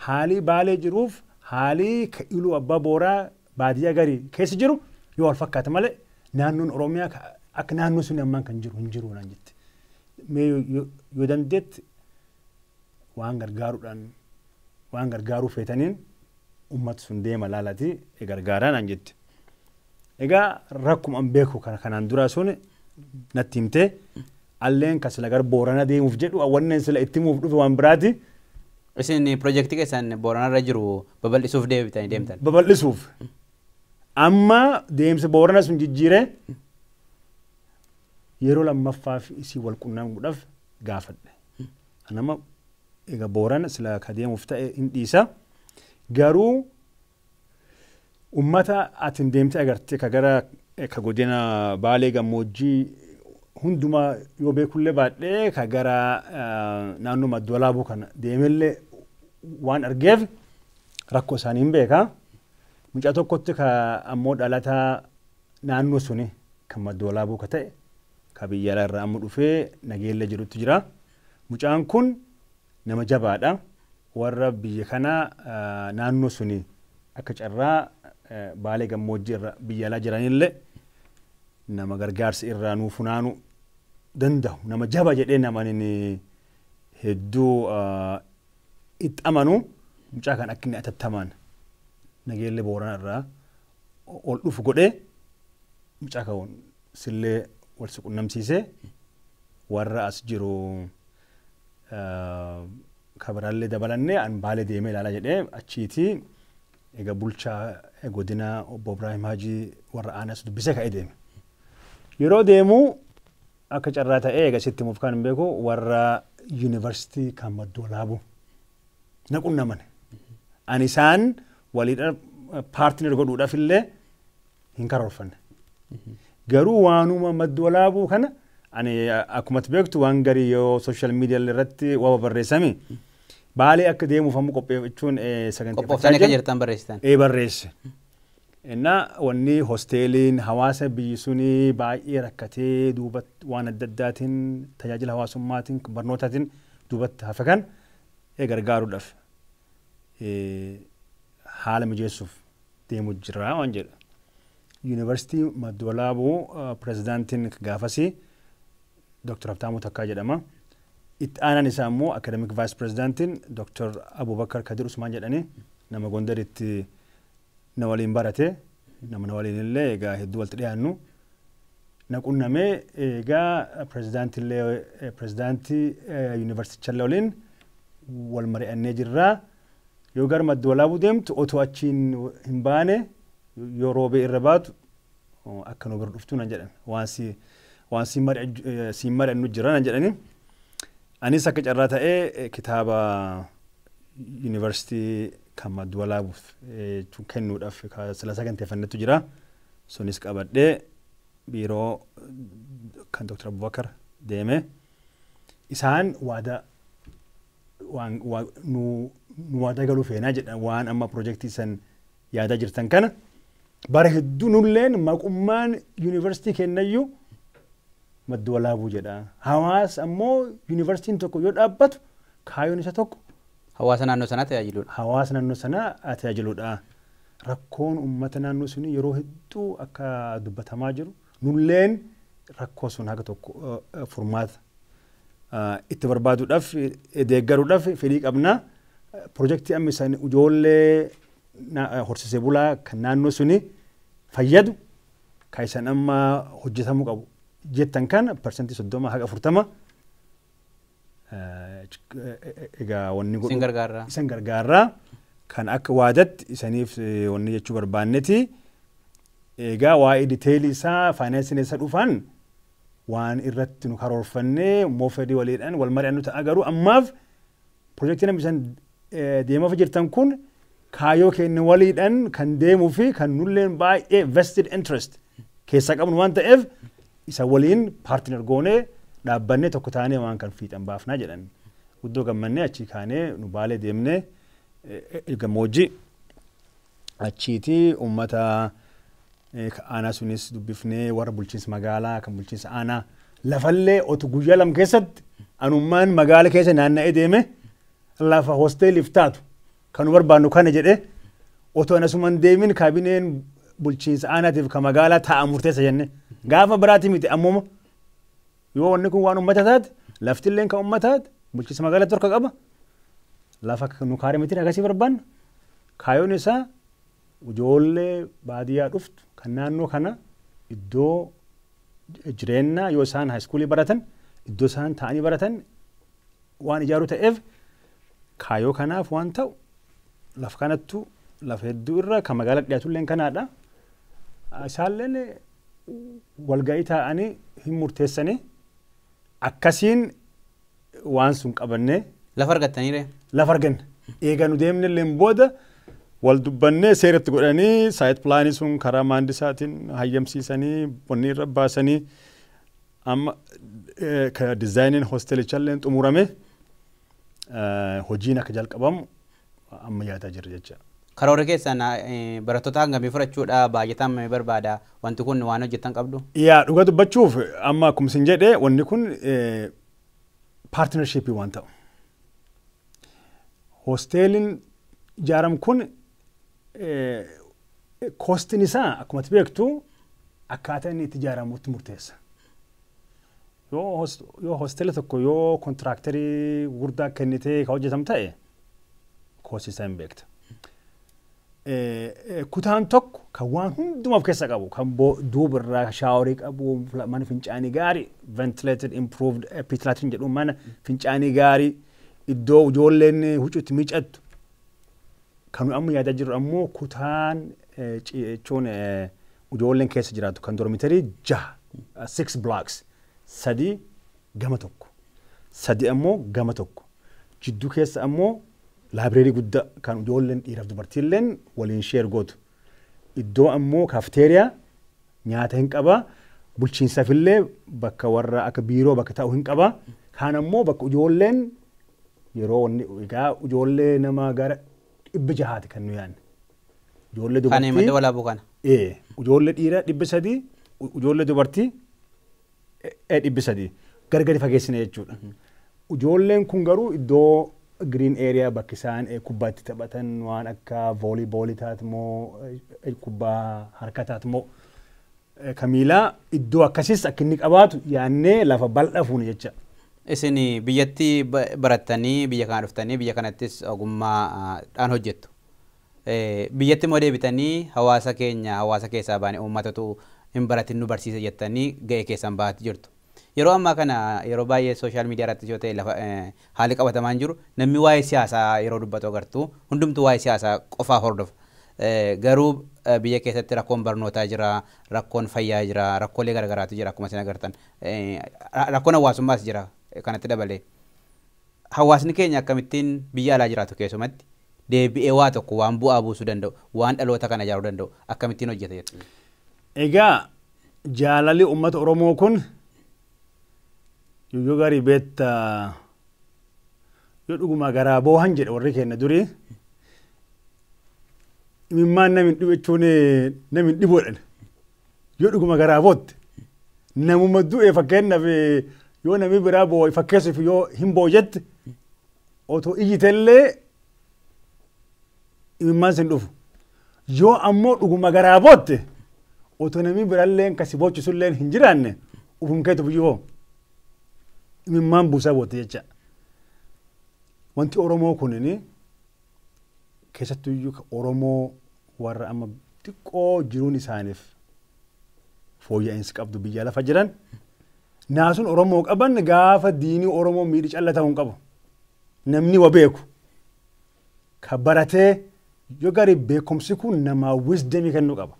haalii Baalee jiruuf haalii ka Iluu Abbaa Booraa baadiyyaa gari keessa jiru yoo wal fakkaate malee, naannoon Oromiyaa akka naannoo sun ammaan kan jiru hin jiru naan jette. Mee yoo dandeetti waan gargaaruudhaan, waan gargaaruu feetaniin uummata sun deema laalati gargaaraa naan jette. Egaa rakkuma an beeku kanaan dura sun natti himtee, alleen kan sila gara Boorana deemuuf jedhu wanneen sila itti himuuf dhufe waan biraati. Isin piroojeektii keessan Booranarra jiru babal'isuuf deebitanii deemtan. Babal'isuuf. Amma deemsa Boorana sun jijjiiree yeroo lammaffaaf isii wal quunnamuudhaaf gaafadhe. Nama egaa Boorana sila ka deemuuf ta'e hin dhiisa. Garuu ummata atin deemte agarte ka gara ka godina Baalee gammoojjii hundumaa yoo beekullee baadhee, ka gara naannoo Madda Walaabuu kana deemellee waan argeef rakkoo isaanii hin beeka. Mucaa tokkotti ka ammoo dhalataa naannoo suni kan Madda Walaabuu ka ta'e, ka biyya alaa irraa amma dhufee Nageella jedhutti jira. Mucaan kun nama jabaadha. Warra biyya kana naannoo suni akka carraa Baalee gammoojjii irra biyya alaa jiranillee nama gargaarsa irraa nuu funaanuu danda'u, nama jaba jedhee nama inni hedduu itti amanu, mucaa kan akka inni atattamaan Nageellee Booranaa irraa ol dhufu godhee, mucaa kan sillee wal si qunnamsiisee, warra as jiru kabiraallee dabalannee an Baalee deemee ilaalaa jedhee, achiitii egaa bulchaa godina obbo Ibraahim Hajii warra aanas dubbisee ka'ee deeme. Yeroo deemu akka carraa ta'ee, egaa sitti himuuf kan hin beeku, warra yuunivarsiitii kan Madda Walaabuu na qunnaman. Ani isaan waliidha partner godhuudhaaf illee hin karoorfanne. Garuu waanuma Madda Walaabuu kana ani akkumatti beektu waan garii yoo social media irratti waa barreessame, Baalee akka deemuuf amma qopheeffachuun saganteeffachaa Qophoftanii akka jirtan barreessitan. Ee, barreesse. Innaa wanni hosteeliin hawaasa biyyi sunii baay'ee rakkatee duubatti waan adda addaatiin, tajaajila hawaasummaatiin, barnootaatiin duubatti hafe kan gargaaruudhaaf haala mijeessuuf deemu jira waan jedha. Yuunivarsiitii Madda Walaabuu pirezidaantiin gaafasii Dr. Habtaamuu Takkaa jedhama. Itti aanaan isaa immoo academic vice presidentiin Dr. Abubakar Kadir Usmaan jedhanii, nama Gondaritti na waliin barate, nama na waliin illee egaa hedduu walitti dhiyaannu. Na qunnamee, egaa pirezidaantillee, pirezidaantii yuunivarsiitichallee waliin wal mari'annee jirraa. Yoo gara Madda Walaabuu deemtu otoo achiin hin baane, yoo Roobee irra baatu akka nu bira dhuftu nan jedhan. Waan si waan siin mari'annu jira nan jedhani. Anis akka carraa ta'ee kitaaba yuunivarsiitii kan Madda Walaabuuf kennuudhaaf sila saganteeffannettu jira. Sunis qabadhee biiroo kan Dr. Abubakar deeme. Isaan waadaa Waan nu waadaa galuu feenaa jedha waan amma piroojeektii san yaadaa jirtan kana. Bara hedduu nulleen maqummaan yuunivarsiitii kennayyuu Madda Walaabuu jedha. Hawaasa ammoo yuunivarsiitiin tokko yoo dhaabbatu kaayyoon isa tokko hawaasa naannoo sanaa tajaajiluudha. Hawaasa naannoo sanaa tajaajiluudha. Rakkoon uummata naannoo sunii yeroo hedduu akka dubbatamaa jiru nulleen rakkoo sun haga tokko furmaata itti barbaaduudhaaf deeggaruudhaaf fedhii qabna. Piroojeektii amma isaan ijoollee horsiisee bulaa kan naannoo suni fayyadu kan isaan amma hojjetamuu qabu jettan kana 30% haga 40% egaa wanni godhu. Isin gargaarraa. Isin gargaarraa kan akka waadatti isaniif wanni jechuu barbaanneeti. Egaa waa'ee diteelii isaa faayinaansiin isa dhufan waan irratti nu karoorfannee immoo fedhii waliidhaan wal mari'annu ta'a garuu ammaaf piroojeektii namni isaan deemaaf jirtan kun kaayyoo keenya waliidhaan kan deemuu fi kan nulleen baay'ee vested interest keessaa qabnu waan ta'eef isa waliin paartiner goonee dhaabbannee tokko taanee waan kan fiixan baafnaa jedhan. Guddoo gammannee achii kaanee nu Baalee deemnee gammoojjii achiitii uummata aanaa sunis dubbifnee warra bulchiinsa magaalaa kan bulchiinsa aanaa lafallee otu guyyaa 2 keessatti anummaan magaala keessa naanna'ee deeme lafa hosteeliif taatu kan nu barbaannu kana jedhee otoo anasumaan deemin kaabineen bulchiinsa aanaatiif kan magaalaa ta'a murteessa jenne gaafa biraati miti ammuma yoo wanni kun waan uummata taate laftilleen kan uummata taate bulchiinsa magaalaa torka qaba lafa nu kaaree miti akkasii barbaanna kaayyoon isaa ijoollee baadiyyaa dhuftu kan naannoo kana iddoo jireenyaa yoo isaan haayiskuulii baratan iddoo isaan taa'anii baratan waan ijaaru ta'eef kaayyoo kanaaf waan ta'u lafa kanattu lafa hedduu irra kan magaalaa dhiyaatulleen kanaadha. Isaalleen walga'ii taa'anii hin murteessanii akkasiin waan sun qabannee. Lafa argattaniire? Lafa arganne. Eega nu deemnelleen booda wal dubbannee seeratti godhanii saayit pilaanii sun karaa maandisaatiin hayyamsiisanii wanni irra baasanii amma dizaayiniin hoostelichalleen xumurame hojiin akka jalqabamu amma yaadaa jirra jecha. Karoora keessan barattoota hangamii fudhachuudha baay'ataa hammamii barbaada wanti kun waan hojjetan qabdu? Yaa dhuga dubbachuuf amma akkuma isin jedhe wanni kun paartinarshiippii waan ta'u. Hoosteeliin ijaaramu kun koostiin isaa akkuma beektu akkaataa inni itti ijaaramutti murteessa. Yoo hoosteela tokko yoo kontiraaktarii gurguddaa kennitee kan hojjetamu ta'e koostii isaa hin beekta. Kutaan tokko kan waan hundumaa of keessa qabu kan duuba irraa shaaworii qabu mana fincaanii gaarii ventilated improved pit latrine jedhu mana fincaanii gaarii iddoo ijoolleen huccuutti miicattu kan amma yaadaa jirru ammoo kutaan jechuun ijoolleen keessa jiraatu kan dormitarii 6 6 blocks 3 gama tokko 3 ammoo gama tokko jidduu keessa ammoo laabireerii guddaa kan ijoolleen dhiiraaf dubartiilleen waliin sheer gootu. Iddoo ammoo kaafteeriyaa nyaata hin qaba. Bulchiinsaafillee bakka warra akka biiroo bakka taa'u hin qaba. Kaan ammoo bakka ijoolleen yeroo wanni egaa ijoollee nama gara 600 kan nu yaadne. Ijoollee dubartii. Kan Madda Walaabuu kana. Ijoollee dhiiraa 300 ijoollee dubartii 300 gargari fageessine jechuudha. Ijoolleen kun garuu iddoo green area bakki isaan kubbaatti taphatan waan akka vooliiboolii taate moo kubbaa harka taate moo kamiilaa iddoo akkasiis akka inni qabaatu yaannee lafa bal'aa fuune jecha. Isin biyyatti barattanii biyya kana dhuftanii biyya kanattis ogummaadhaan hojjettu. Biyyatti immoo deebitanii hawaasa keenya hawaasa keessaa baane uummatatu hin baratin nu barsiisa jettanii ga'ee keessan bahaa jirtu. Yeroo ammaa kana yeroo baay'ee sooshaal miidiyaa irratti yoo ta'e lafa haalli qabatamaan jiru namni waa'ee siyaasaa yeroo dubbatu agartu hundumtuu waa'ee siyaasaa qofaa hordofa. Garuu biyya keessatti rakkoon barnootaa jira, rakkoon fayyaa jira, rakkoolee garaagaraatu jira akkuma isin agartan. Rakkoon hawaasummaas jira kanatti dabalee. Hawaasni keenya akkamittiin biyya alaa jiraatu keessumatti deebi'ee waa tokko waan bu'aa buusuu danda'u, waan dhaloota kana ijaaruu danda'u akkamittiin hojjeta jettu? Egaa jaalalli uummata Oromoo kun yoo gaarii beekta Yoo dhuguma garaa boohan jedhe warri keenya durii imimmaan namni dhibu jechuun namni dhibu jedhan. Yoo dhuguma garaa bootte namuma du'e fakkeenyaaf yoo namni biraa boo'e fakkeessuuf yoo hin boo'jette otoo iyyitellee imimmaan sin dhufu. Yoo ammoo dhuguma garaa bootte otoo namni biraallee kasi boochisullee hin jiraanne ufum keetu biyyoo imimmaan buusaa bootte jecha. Wanti Oromoo kunini keessattuyyuu Oromoo warra amma xiqqoo jiruun isaaniif fooyya'insi qabdu biyya lafa jiran naasuun Oromoo qaban gaafa diinii Oromoo miidhi calla ta'uu hin qabu. Namni wa beeku ka baratee yoo gaarii beekumsi kun namaa wisdom kennuu qaba.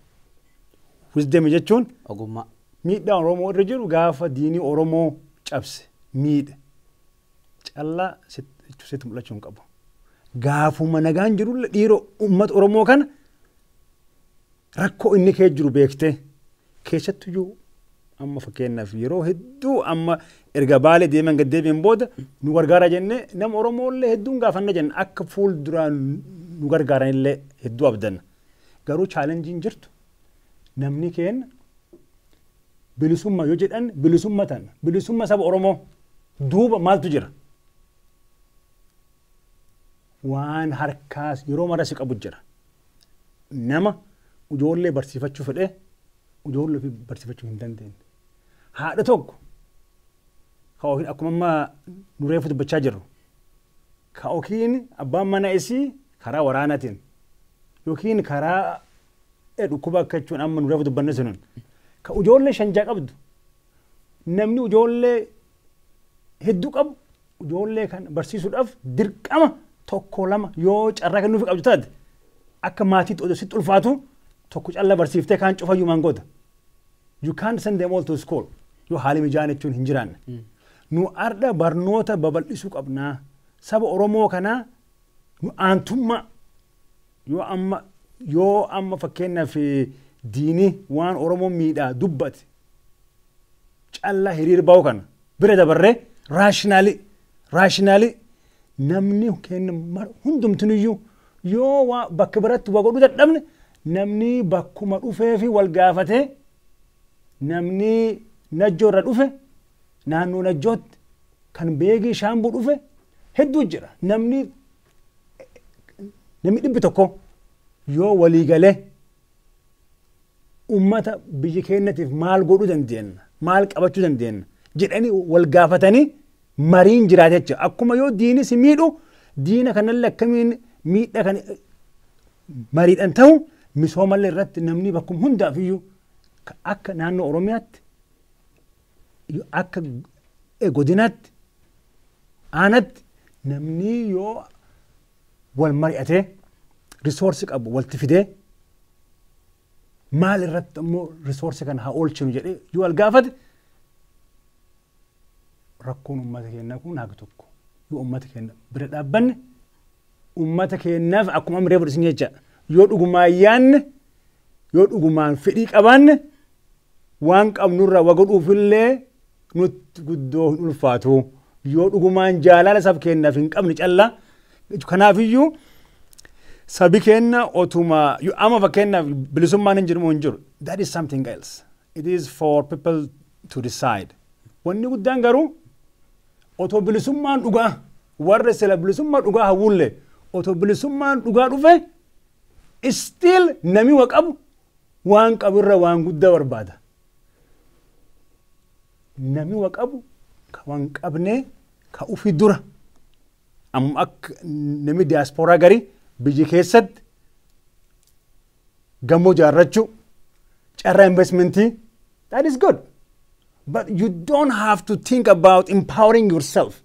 Wisdom jechuun Ogummaa. Miidhaa Oromoo irra jiru gaafa diinii Oromoo cabse miidhe callaa sitti mul'achuu hin qabu. Gaafuma nagaan jiru dhiiroo uummata Oromoo kana rakkoo inni kee jiru beektee keessattuyyuu amma fakkeenyaaf yeroo hedduu amma erga Baalee deeman gad deebi'een booda nu gargaara jennee nama Oromooillee hedduun gaafanna jenna akka fuulduraan nu gargaaranillee hedduu abdanna. Garuu challengeiin jirtu namni keenya bilisummaa yoo jedhan bilisummaa tana bilisummaa saba Oromoo duuba maaltu jira? Waan harkaas yeroo mara si qabu jira. Nama ijoollee barsiifachuu fedhee ijoollee ofii barsiifachuu hin dandeenye. Haadha tokko ka ofiin akkuma amma nu reefu dubbachaa jirru ka ofiin abbaan mana isii karaa waraanaatiin yookiin karaa dhukkuba akka jechuun amma nu reefu dubbanne sunuun ka ijoollee shanjaa qabdu namni ijoollee hedduu qabu ijoollee kan barsiisuudhaaf dirqama tokko lama yoo carraa kennuufi qabdu taate akka maatiitti odoo sitti ulfaatu tokko calla barsiiftee kaan cufayyuu maan goota. You can't send them all to school. Yoo haali mijaan jechuun hin jiraanne. Nu arda barnoota babal'isuu qabnaa. Saba Oromoo kanaa nu aantummaa yoo amma fakkeenyaaf diinii waan Oromoo miidhaa dubbate callaa hiriir ba'u kana bira dabarree rationally namni keenya hundumtinuyyuu yoo waa bakka biratti waa godhuu dadhabne namni bakkuma dhufee fi wal gaafatee namni Najjoo irra dhufe naannoo Najjootti kan Beegii Shaambuu dhufe hedduu jira. Namni 100 yoo walii galee ummata biyya keenyatiif maal godhuu dandeenya maal qabachuu dandeenya jedhanii wal gaafatanii mariin jiraate jechuudha. Akkuma yoo diini si miidhu diina kanallee akkamiin miidha kan mariidhaan ta'u misoomallee irratti namni bakkuma hundaaf iyyuu akka naannoo Oromiyaatti akka godinaatti aanatti namni yoo wal mari'atee resource qabu walitti fidee maal irratti ammoo resource kana haa oolchinu jedhee yoo wal gaafate rakkoon uummata keenyaa kun haga tokko yoo uummata keenya bira dhaabbanne uummata keenyaaf akkuma amma reefu isin jecha yoo dhugumaan yaanne yoo dhugumaan fedhii qabaanne waan qabnurraa wa godhuufillee nutti guddoo hin ulfaatu yoo dhugumaan jaalala sab keenyaaf hin qabne callaa. Kanaafiyyuu sabi keenya otuma amma fakkeenyaaf bilisummaan hin jiru moo hin jiru, that is something else. It is for people to decide. Wanni guddaan garuu otoo bilisummaan dhugaa warra sila bilisummaa dhugaa hawwulle otoo bilisummaan dhugaa dhufe still nami wa qabu waan qabu irra waan guddaa barbaada. Nami wa qabu ka waan qabnee ka ufi dura amma akka nami diyaaspooraa garii biyya keessatti gamoo jaarrachuu carraa investmentii, that is good, but you don't have to think about empowering yourself.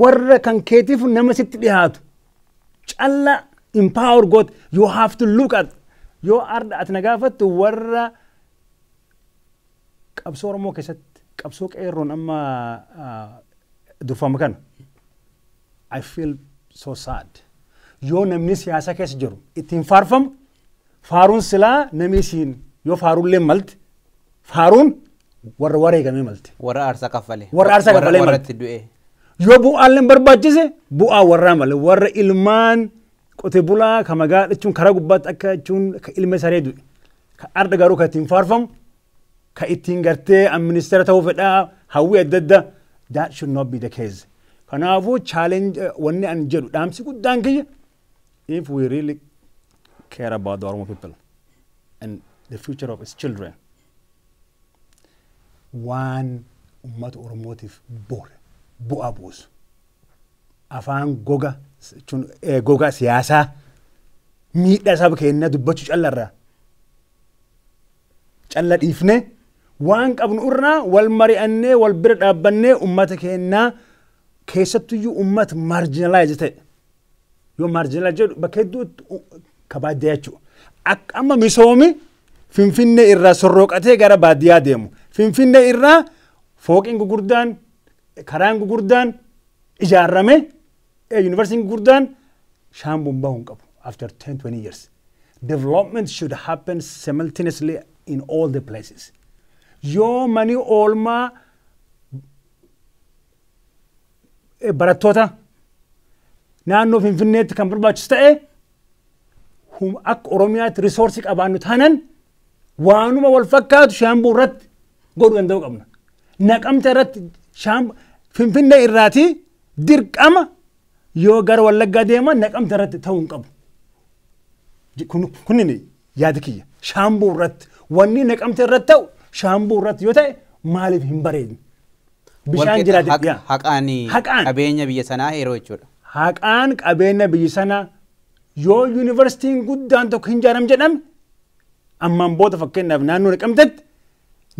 Warra kan keetiif nama sitti dhiyaatu calla empower goot. You have to look at yoo arda ati na gaafattu warra qabsoo Oromoo keessatti qabsoo qeerroon amma durfama kana, I feel so sad. Yoo namni siyaasa keessa jiru ittiin faarfamu faaruun silaa namni isiin yoo faaruullee malti faaruun warra wareegamee malti. Warra aarsaa kaffale. Warra aarsaa kaffalee warra malte. Itti du'e. Yoo bu'aalleen barbaachise Bu'aa warraa malee warra ilmaan qote bulaa ka magaalaa jechuun karaa gubbaatti akka jechuun ka ilma saree du'e. Ka arda garuu ka ittiin faarfamu, ka ittiin gartee ministeera ta'uu fedhaa hawwii adda addaa, that should not be the case. Kanaafuu challenge wanni ani jedhu, dhaamsi guddaan kiyya, if we really care about the Oromo people and the future of its children, waan uummata Oromootiif bu'aa buusu, afaan goga jechuun goga siyaasaa miidhaa saba keenyaa dubbachuu callarraa calla dhiifnee, waan qabnu irraa wal mari'annee, wal bira dhaabbannee, uummata keenyaa, keessattuyyuu uummata marginalize ta'e, yoo marginalize jedhu bakka hedduutti ka baadiyyaa jechuudha. Akka amma misoomi Finfinnee irraa sorrooqatee gara baadiyyaa deemu. Finfinnee irraa fooqiin gurguddaan, karaan gurguddaan ijaarame, yuunivarsiitiin gurguddaan Shaambuun bahuu hin qabu after 10-20 years. Development should happen simultaneously in all the places. Yoo mani oolmaa barattoota naannoo Finfinneetti kan barbaachisu ta'e, akka Oromiyaatti resource qabaannu taanan, waanuma wal fakkaatu Shaambuu irratti godhuu danda'uu qabna. Naqamte irratti, Finfinnee irraati dirqama yoo gara Wallaggaa deeman Naqamte irratti ta'uu hin qabu. Kunini yaada kiyya. Shaambuu irratti wanni Naqamte irratti ta'u Shaambuu irratti yoo ta'e maaliif hin bareedne? Bishaan jiraate. Haqaan qabeenya biyya sanaa yeroo jechuudha. Haqaan qabeenya biyya sanaa, yoo yuunivarsiitiin guddaan tokko hin ijaaram jedhame ammaan booda, fakkeenyaaf naannoo Naqamtetti,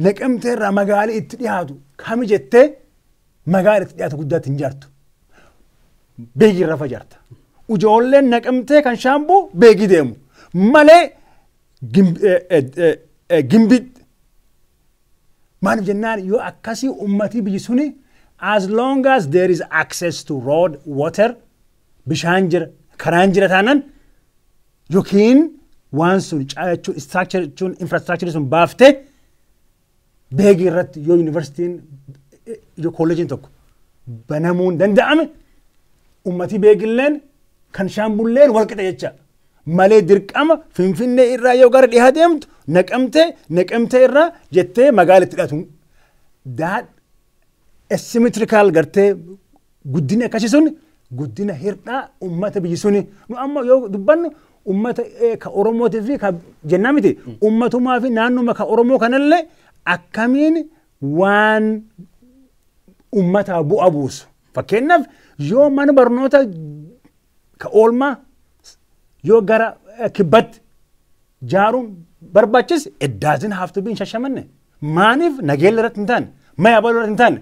Naqamtee irraa magaalii itti dhiyaatu kami jettee magaalii itti dhiyaatu guddaatti hin ijaartu. Beegii irra ijaarta. Ijoolleen Naqamtee kan Shaambuu Beegii deemu malee Gimbii. Maaliif jennaan, yoo akkasii ummatii biyyi suni, as long as there is access to road, water, bishaan jira, karaan jira taanaan, yookiin waan sun jechuun structure jechuun infrastructure sun baaftee, Beegii irratti yoo yuunivarsiitiin, yoo kolleejiin tokko banamuun danda'ame, ummatii Beegilleen kan Shaambulleen wal qixa jecha malee, dirqama Finfinnee irraa yoo gara dhihaa deemtu Naqamtee, Naqamtee irraa jettee magaala itti dhiyaatu. That asymmetrical gartee guddina akkasii sun guddina hir'aa ummata biyyi suni. Nu amma yoo dubbannu ummata ka Oromootii fi ka jennaa miti, ummatumaa fi naannuma ka Oromoo kanallee akkamiin waan ummataa bu'a buusu. Fakkeenyaaf yoo mana barnoota ka oolmaa yoo gara kibbatti jaaruun barbaachise, it doesn't have to be in Shashamanne. Maaniif Nageella irratti hin taane, ma Yabaloo irratti hin taane?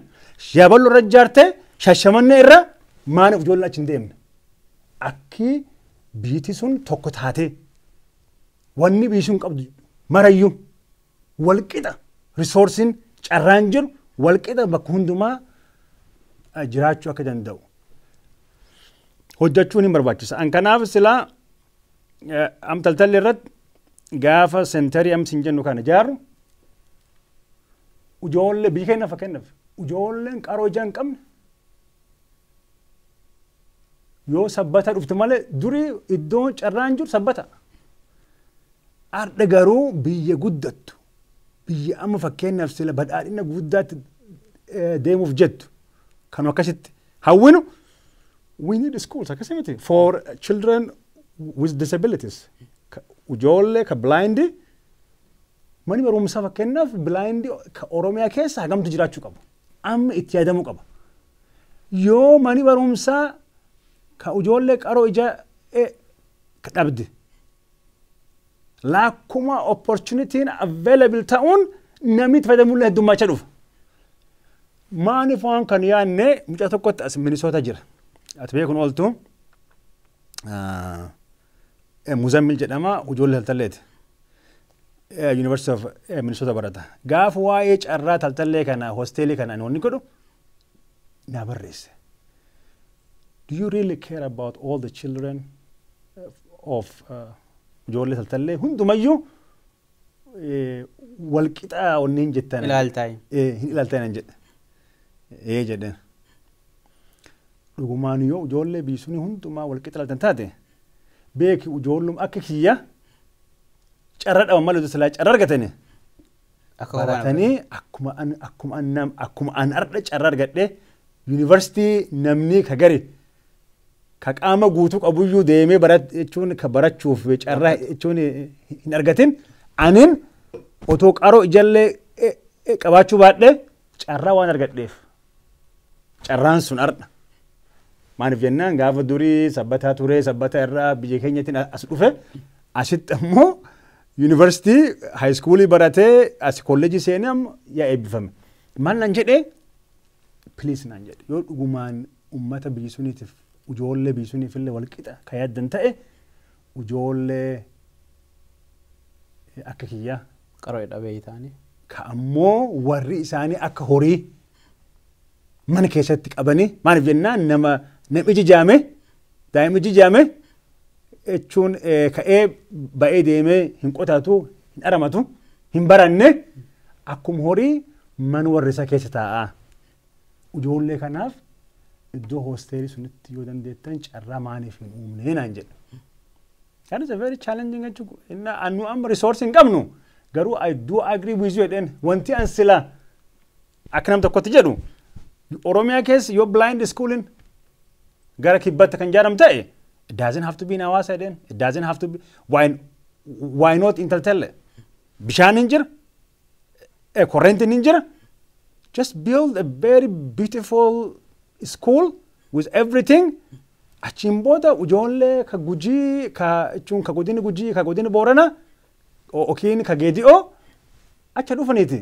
Yabaloo irratti ijaartee Shashamanne irra maaniif ijoolleen achi hin deemne? Akki biitii sun tokko taatee, wanni biyyi sun qabdu marayyuu walqixa, resource iin carraan jiru walqixa bakka hundumaa jiraachuu akka danda'u hojjechuun hin barbaachisa. An kanaaf silaa am Taltalli irratti gaafa center ii am sin jennu kana ijaarru, ijoollee biyya keenya, fakkeenyaaf ijoolleen qaroo ijaa hin qabne yoo Sabbata dhufte malee, durii iddoon carraan jiru Sabbata. Arda garuu biyya guddattu, biyya amma fakkeenyaaf sila badhaadhina guddaatti deemuuf jettu kan akkasitti hawwinu, we need schools akkasii miti for children with disabilities, ijoollee ka blind. Mani barumsaa fakkeenyaaf blind ka Oromiyaa keessa hagamtu jiraachuu qabu, amma itti yaadamuu qaba. Yoo mani barumsaa ka ijoollee qaroo ija dhabde laakkuma opportunity 'n available ta'uun namni itti fayyadamullee heddummachaa dhufa. Maaliif waan kan yaadne? Mucaa tokkotti as Minisoota jira. Ati beekun ooltu, Muzammil jedhama, ijoollee Taltalleeti. University of Minnesota barata. Gaafa waa'ee carraa Taltallee kana, hostel ii kana inni godhu naa barreesse. Do you really care about all the children of ijoollee Taltallee hundumayyuu walqixa onneen jettan? Ilaaltaa. Hin ilaaltaa nan jedhe. Ee jedheen. Dhugumaan yoo ijoollee biyyi sunii hundumaa wal qixa laaltan taate, beeki, ijoollum akka kiyya carra dhaban malee silaa carra argatani. Akka baratanii akkuma an ardha carra argadhe yuunivarsiitii namni ka gari ka qaama guutuu qabuyyuu deemee barat jechuun ka barachuuf carraa jechuun hin argatin, anin otoo qaroo ijallee qabaachuu baadhe carraa waan argadheef carraan sun ardha. Maaliif jennaan, gaafa durii Sabbataa ture, Sabbata irraa biyya keenyatti as dhufe, asitti ammoo yuunivarsiitii high schoolii baratee as kolleejii seenee amma yaa eebbifame. Maal naan jedhee, "Please," naan jedhe, "yoo dhugumaan uummata biyyi suniitiif, ijoollee biyyi suniif illee walqixa ka yaaddan ta'e, ijoollee akka kiyyaa qaroo dhabeeyyii ta'anii. Ka ammoo warri isaanii akka horii mana keessatti qabanii, maaliif jennaan, nama iji jaame, daa'imni iji jaame jechuun ka'ee ba'ee deemee hin qotatu, hin aramatu, hin baranne, akkuma horii mana warri isaa keessa taa'a. Ijoollee kanaaf iddoo hostelii sunitti yoo dandeettan carraa maaliif hin uumne?" naan jedhe. That is a very challenging jechuudha. Inna anu amma resource hin qabnu. Garuu "I do agree with you" jedheen. Wanti an sila akka nam tokkotti jedhu, Oromiyaa keessa yoo blind schoolin gara kibbatti kan jedhamu ta'e, it doesn't have to be in Hawaasa jedheen. It doesn't have to be, why not in Taltalle? Bishaan hin jira. Korrentiin hin jira. Just build a very beautiful school with everything. Achiin booda ijoollee ka Gujii, ka jechuun ka godini Gujii, ka godini Boorana yookiin ka Geedi'oo acha dhufaniiti.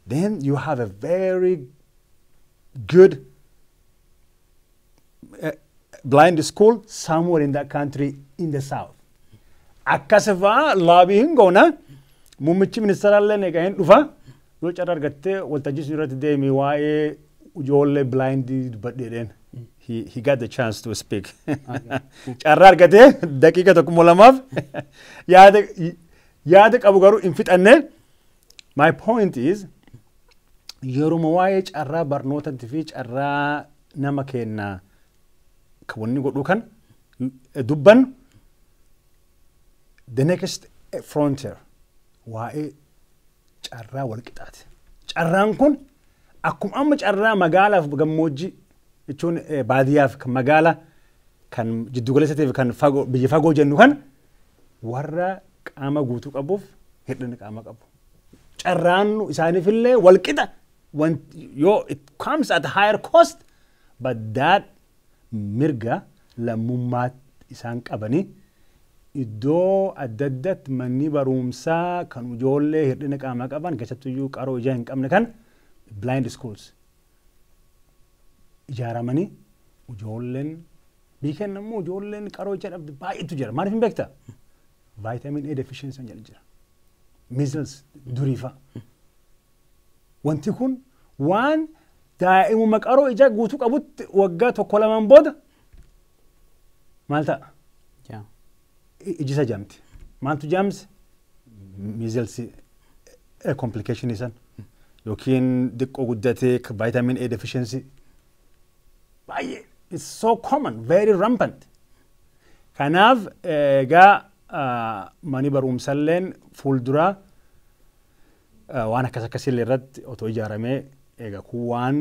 Then you have a very good blind school somewhere in that country in the south. Akkas fa'aa lobby hin goona. Muummichi ministeeraallee egaa hin dhufa. Yoo carraa argattee waltajjii sun irratti deemi, waa'ee ijoollee blindii dubbadheedheen. He got the chance to speak. Carraa argatee daqiiqa tokko lamaaf yaada qabu garuu hin fixanne. My point is, yeruma waa'ee carraa barnootatti fi carraa nama keenna kan wanni godhuu kan dubbannu, the next frontier waa'ee carraa walqixaati. Carraan kun akkuma amma carraa magaalaaf gammoojjii jechuun baadiyyaaf kan magaalaa kan jiddugaleessa kan fagoo, biyya fagoo jennu kan warra qaama guutuu qabuuf hir'ina qaama qabu. Carraan isaaniifillee walqixa yoo it comes at higher cost, but that mirga lammummaa isaan qabanii iddoo adda addaatti manni barumsaa kan ijoollee hir'ina qaamaa qaban, keessattuyyuu qaroo ijaa hin qabne, kan blind schools ijaaramanii ijoolleen biyya keenya immoo ijoolleen qaroo ijaa dhabde baay'eetu jira. Maaliif hin beektaa? Vitamin A deficiency jedhu jira. Measles durii fa'a. Wanti kun waan daa'imuma qaroo ijaa guutuu qabutti waggaa tokko lamaan booda maal ta'a? Iji isa jaamti. Maaltu jaamse? Measles complication isan yookiin xiqqoo guddatee vitamin A deficiency baay'ee, it's so common, very rampant. Kanaaf egaa mani barumsalleen fuulduraa waan akkas akkasiillee irratti otoo ijaaramee, egaa kun waan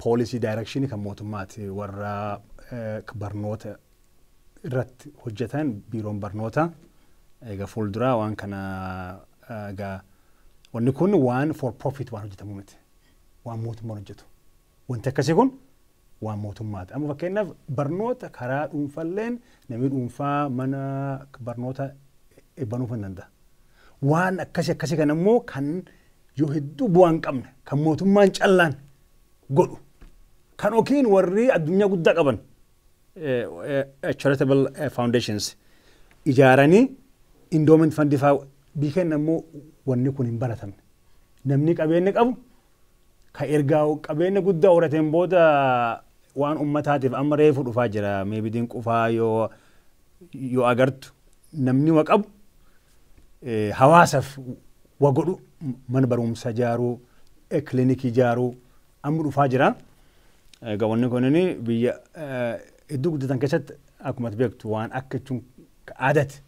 policy direction kan mootummaati, warra barnoota irratti hojjetan, biiroon barnoota egaa fuulduraa waan kana. Egaa wanni kun waan for profit waan hojjetamu miti, waan mootummaan hojjetu. Wanti akkasii kun waan mootummaati. Amma fakkeenyaaf barnoota karaa dhuunfalleen namni dhuunfaa mana barnoota banuuf hin danda'a. Waan akkasii akkasii kana immoo kan yoo hedduu bu'aa hin qabne, kan mootummaan callaan godhu, kan yookiin warri addunyaa guddaa qaban, charitable foundations ijaaranii, endowment fund fa'aa biyya keenya immoo wanni kun hin baratamne. Namni qabeenya qabu ka ergaa qabeenya guddaa horateen booda waan ummataatiif amma reefu dhufaa jira. Maybe Dinqufaa yoo agartu, namni wa qabu hawaasaaf wa godhu, mana barumsaa ijaaruu, kilinikii ijaaruu amma dhufaa jira. Egaa wanni kunini biyya hedduu guddatan keessatti akkuma ati beektu waan akka jechuun aadaati.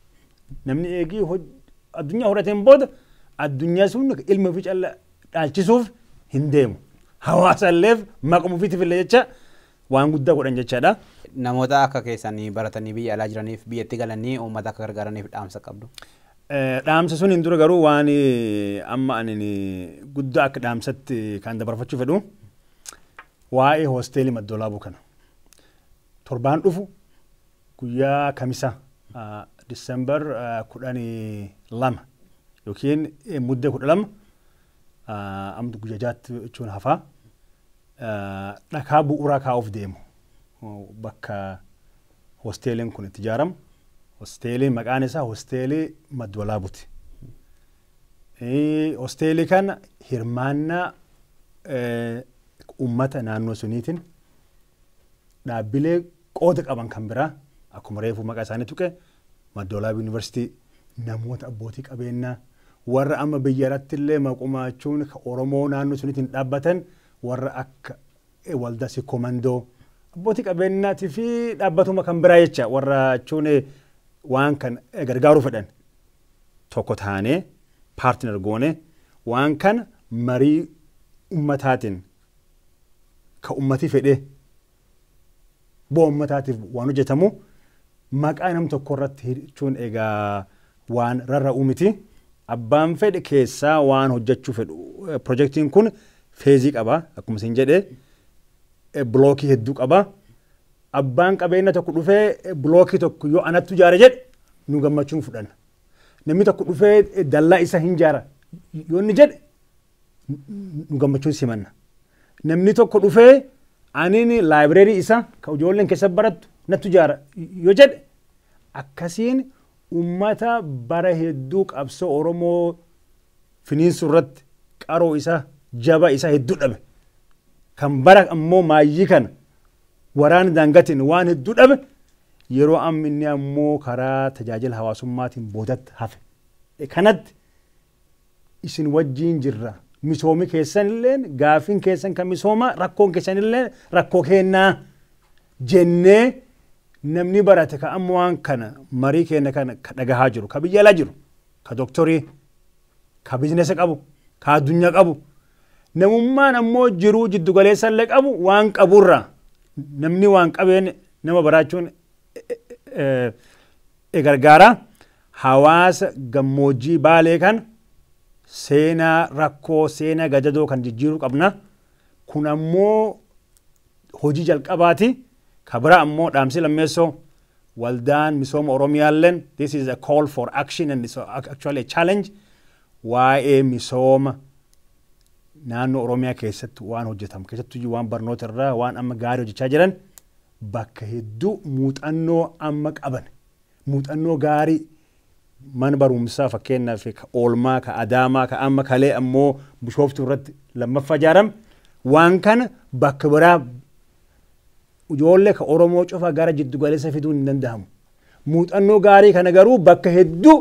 Namni eegii addunyaa horateen booda addunyaa sun ilma ofii calla dhaalchisuuf hin deemu. Hawaasa illeef maquma ofiitiif illee jecha waan guddaa godhan jechaadha. Namoota akka keessanii baratanii biyya alaa jiraniif biyyatti galanii uummata akka gargaaraniif dhaamsa qabdu. Dhaamsa sun hin dura garuu waan amma ani guddaa akka dhaamsatti kan dabarfachuu fedhu waa'ee hoosteelii Madda Walaabuu kana. Torbaan dhufu guyyaa Kamisa Disembar 12 yookiin Muddee 12, amma guyyaa 6tti jechuun hafaa, dhakaa bu'uuraa kaa'uuf deemu bakka hoosteeliin kun itti ijaaramu. Hosteeliin maqaan isaa hosteelii Madda Walaabuuti. Hosteelii kana hirmaannaa uummata naannoo suniitiin dhaabbilee qooda qaban kan biraa akkuma reefu maqaa isaanii tuqe, Madda Walaabuu Yuunivarsiitii, namoota abbootii qabeenyaa warra amma biyya irratti illee maquma jechuun Oromoo naannoo suniitiin dhaabbatan, warra akka waldaa Sikomandoo, abbootii qabeenyaatii fi dhaabbatuma kan biraa jecha warra jechuun waan kan gargaaruu fedhan tokko taanee partner goone waan kana marii ummataatiin ka ummati fedhee bu'aa ummataatiif waan hojjetamu maqaa nam tokko irratti jechuun egaa waan rarra'uu miti. Abbaan fedhe keessaa waan hojjechuu fedhu, pirojektiin kun phase qaba, akkuma isin jedhe block hedduu qaba. Abbaan qabeenya tokko dhufee block tokko yoo anattu ijaare jedhe nu gammachuun fudhanna. Namni tokko dhufee dallaa isa hin ijaara yoo inni jedhe nu gammachuun simanna. Namni tokko dhufee aniin library isa ka ijoolleen keessa barattu nattu ijaara yoo jedhe, akkasiin ummata bara hedduu qabsoo Oromoo finiinsuu irratti qaroo isa jaba isa hedduu dhabe. Kan bara ammoo maayyii kana waraana daangatiin waan hedduu dhabe, yeroo amma inni ammoo karaa tajaajila hawaasummaatiin boodatti hafe. Kanatti isin wajjiin jirra. Misoomi keessan illeen gaafiin keessan kan misooma, rakkoon keessan illeen rakkoo kennaa jennee, namni barate ka amma waan kana marii keenya kana ka dhagahaa jiru, ka biyya alaa jiru, ka doktorii, ka business qabu, ka addunyaa qabu, namummaan ammoo jiruu jiddu galeessa illee qabu, waan qaburraa namni waan qabeen nama baraachuun gargaara. Hawaasa gammoojjii Baalee kan seenaa rakkoo, seenaa gadadoo kan jijjiiruu qabna. Kun ammoo hojii jalqabaati. Ka bira ammoo dhaamsi lammeessoo, waldaan misooma Oromiyaalleen, this is a call for action and it's actually a challenge, waa'ee misooma naannoo Oromiyaa keessatti waan hojjetamu keessattuu waan barnoota irraa waan amma gaarii hojjechaa jiran bakka hedduu muuxannoo amma qaban, muuxannoo gaarii mana barumsaa fakkeenyaaf ka Oolmaa, ka Adaamaa, ka amma kalee ammoo Bishooftuu irratti lammaffaa ijaarame, waan kana bakka biraa ijoollee ka Oromoo cufa gara jiddu galeessa fiduun hin danda'amu. Muuxannoo gaarii kana garuu bakka hedduu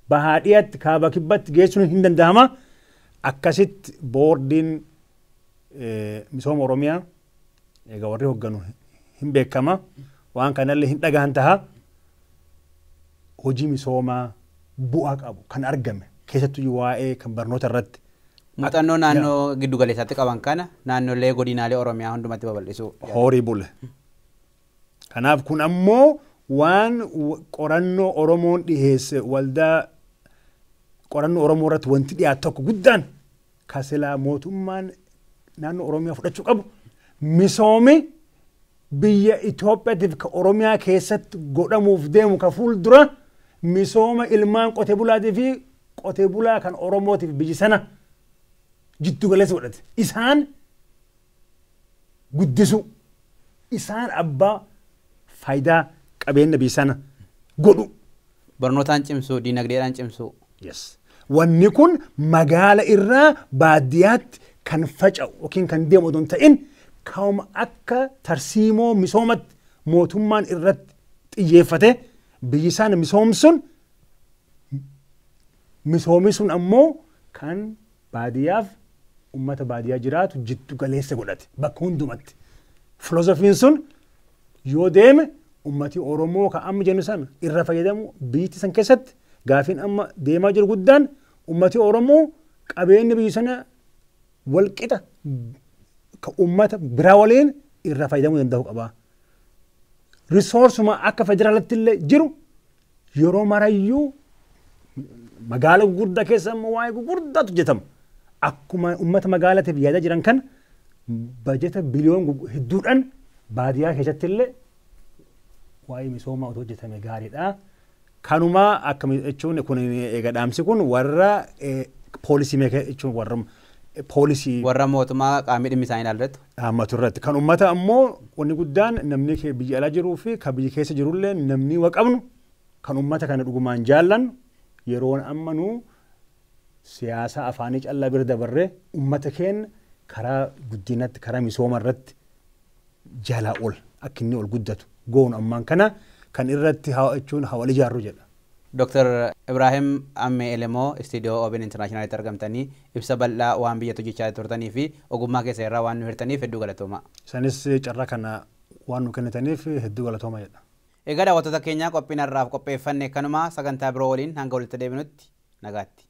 bahaa dhiyatti, kaaba kibbatti geessuun hin danda'ama. Akkasitti boordiin misooma Oromiyaa egaa warri hoogganu hin beekama. Waan kanallee hin dhagahan taha. Hojii misoomaa bu'aa qabu kan argame keessattuu waa'ee kan barnoota irratti. Muuxannoo naannoo giddu galeessaatti qaban kana naannolee godinaalee Oromiyaa hundumatti babal'isuu. Horii bule. Kanaaf kun ammoo waan qorannoo Oromoon dhiheesse, waldaa qorannoo Oromoo irratti wanti dhiyaatu tokko guddaan kasilaa mootummaan naannoo Oromiyaa fudhachuu qabu, misoomi biyya Itoophiyaatiif ka Oromiyaa keessatti godhamuuf deemu ka fuuldura misooma ilmaan qote bulaatii fi qote bulaa kan Oromootiif biyyi sana jiddu galeessa godhate. Isaan guddisu, isaan abbaa faayidaa qabeenya biyya sana godhu. Barnootaan cimsuu, diinagdeedhaan cimsuu. Yes. Wanni kun magaala irraa baadiyyaatti kan faca'u yookiin kan deemu otoo hin ta'in, kauma akka tarsiimoo misoomatti mootummaan irratti xiyyeeffate biyyi isaan misoomsun, misoomi sun ammoo kan baadiyyaaf ummata baadiyyaa jiraatu jiddu galeessa godhate bakka hundumatti. Filoosofiin sun yoo deeme ummati Oromoo kan amma jennu sana irra fayyadamu biyyi san keessatti gaafiin amma deemaa jiru guddaan ummati Oromoo qabeenya biyya sana walqixa kan ummata biraa waliin irra fayyadamuu danda'u qaba. Resource uma akka federaalatti illee jiru yeroo marayyuu magaala gurguddaa keessa immoo waa'ee gurguddaatu hojjetama. Akkuma ummata magaalaatiif yaadaa jiran kana bajeta biliyoon hedduudhaan baadiyyaa keessatti illee waa'ee misoomaa otoo hojjetame gaariidha. Kanuma akka jechuun kun eega dhaamsi kun warra policy maker jechuun warra policy Warra mootummaa qaamni dhimmi isaanii ilaallatu. Dhaammatu irratti. Kan uummata ammoo wanni guddaan namni biyya alaa jiruu fi kan biyya keessa jirullee namni wa qabnu kan uummata kana dhugumaan jaallannu yeroon amma nu siyaasa afaanii callaa bira dabarree uummata keenya karaa guddinatti, karaa misooma irratti jalaa ol akka inni ol guddatu goonu ammaan kana kan irratti jechuun haa wal ijaarru jedha. Dr. Ibrahim Ammee Elemoo, istiidiyoo OBN Internationalitti argamtanii ibsa bal'aa waan biyyatti hojjechaa turtanii fi ogummaa keessa irraa waan nu hirtaniif hedduu galatooma. Isaanis carraa kana waan nu kennitaniif hedduu galatooma jedha. Egaa daawwattoota keenyaa, qophiin har'aaf qopheeffanne kanuma. Sagantaa biroo waliin hanga walitti deebinutti nagaatti.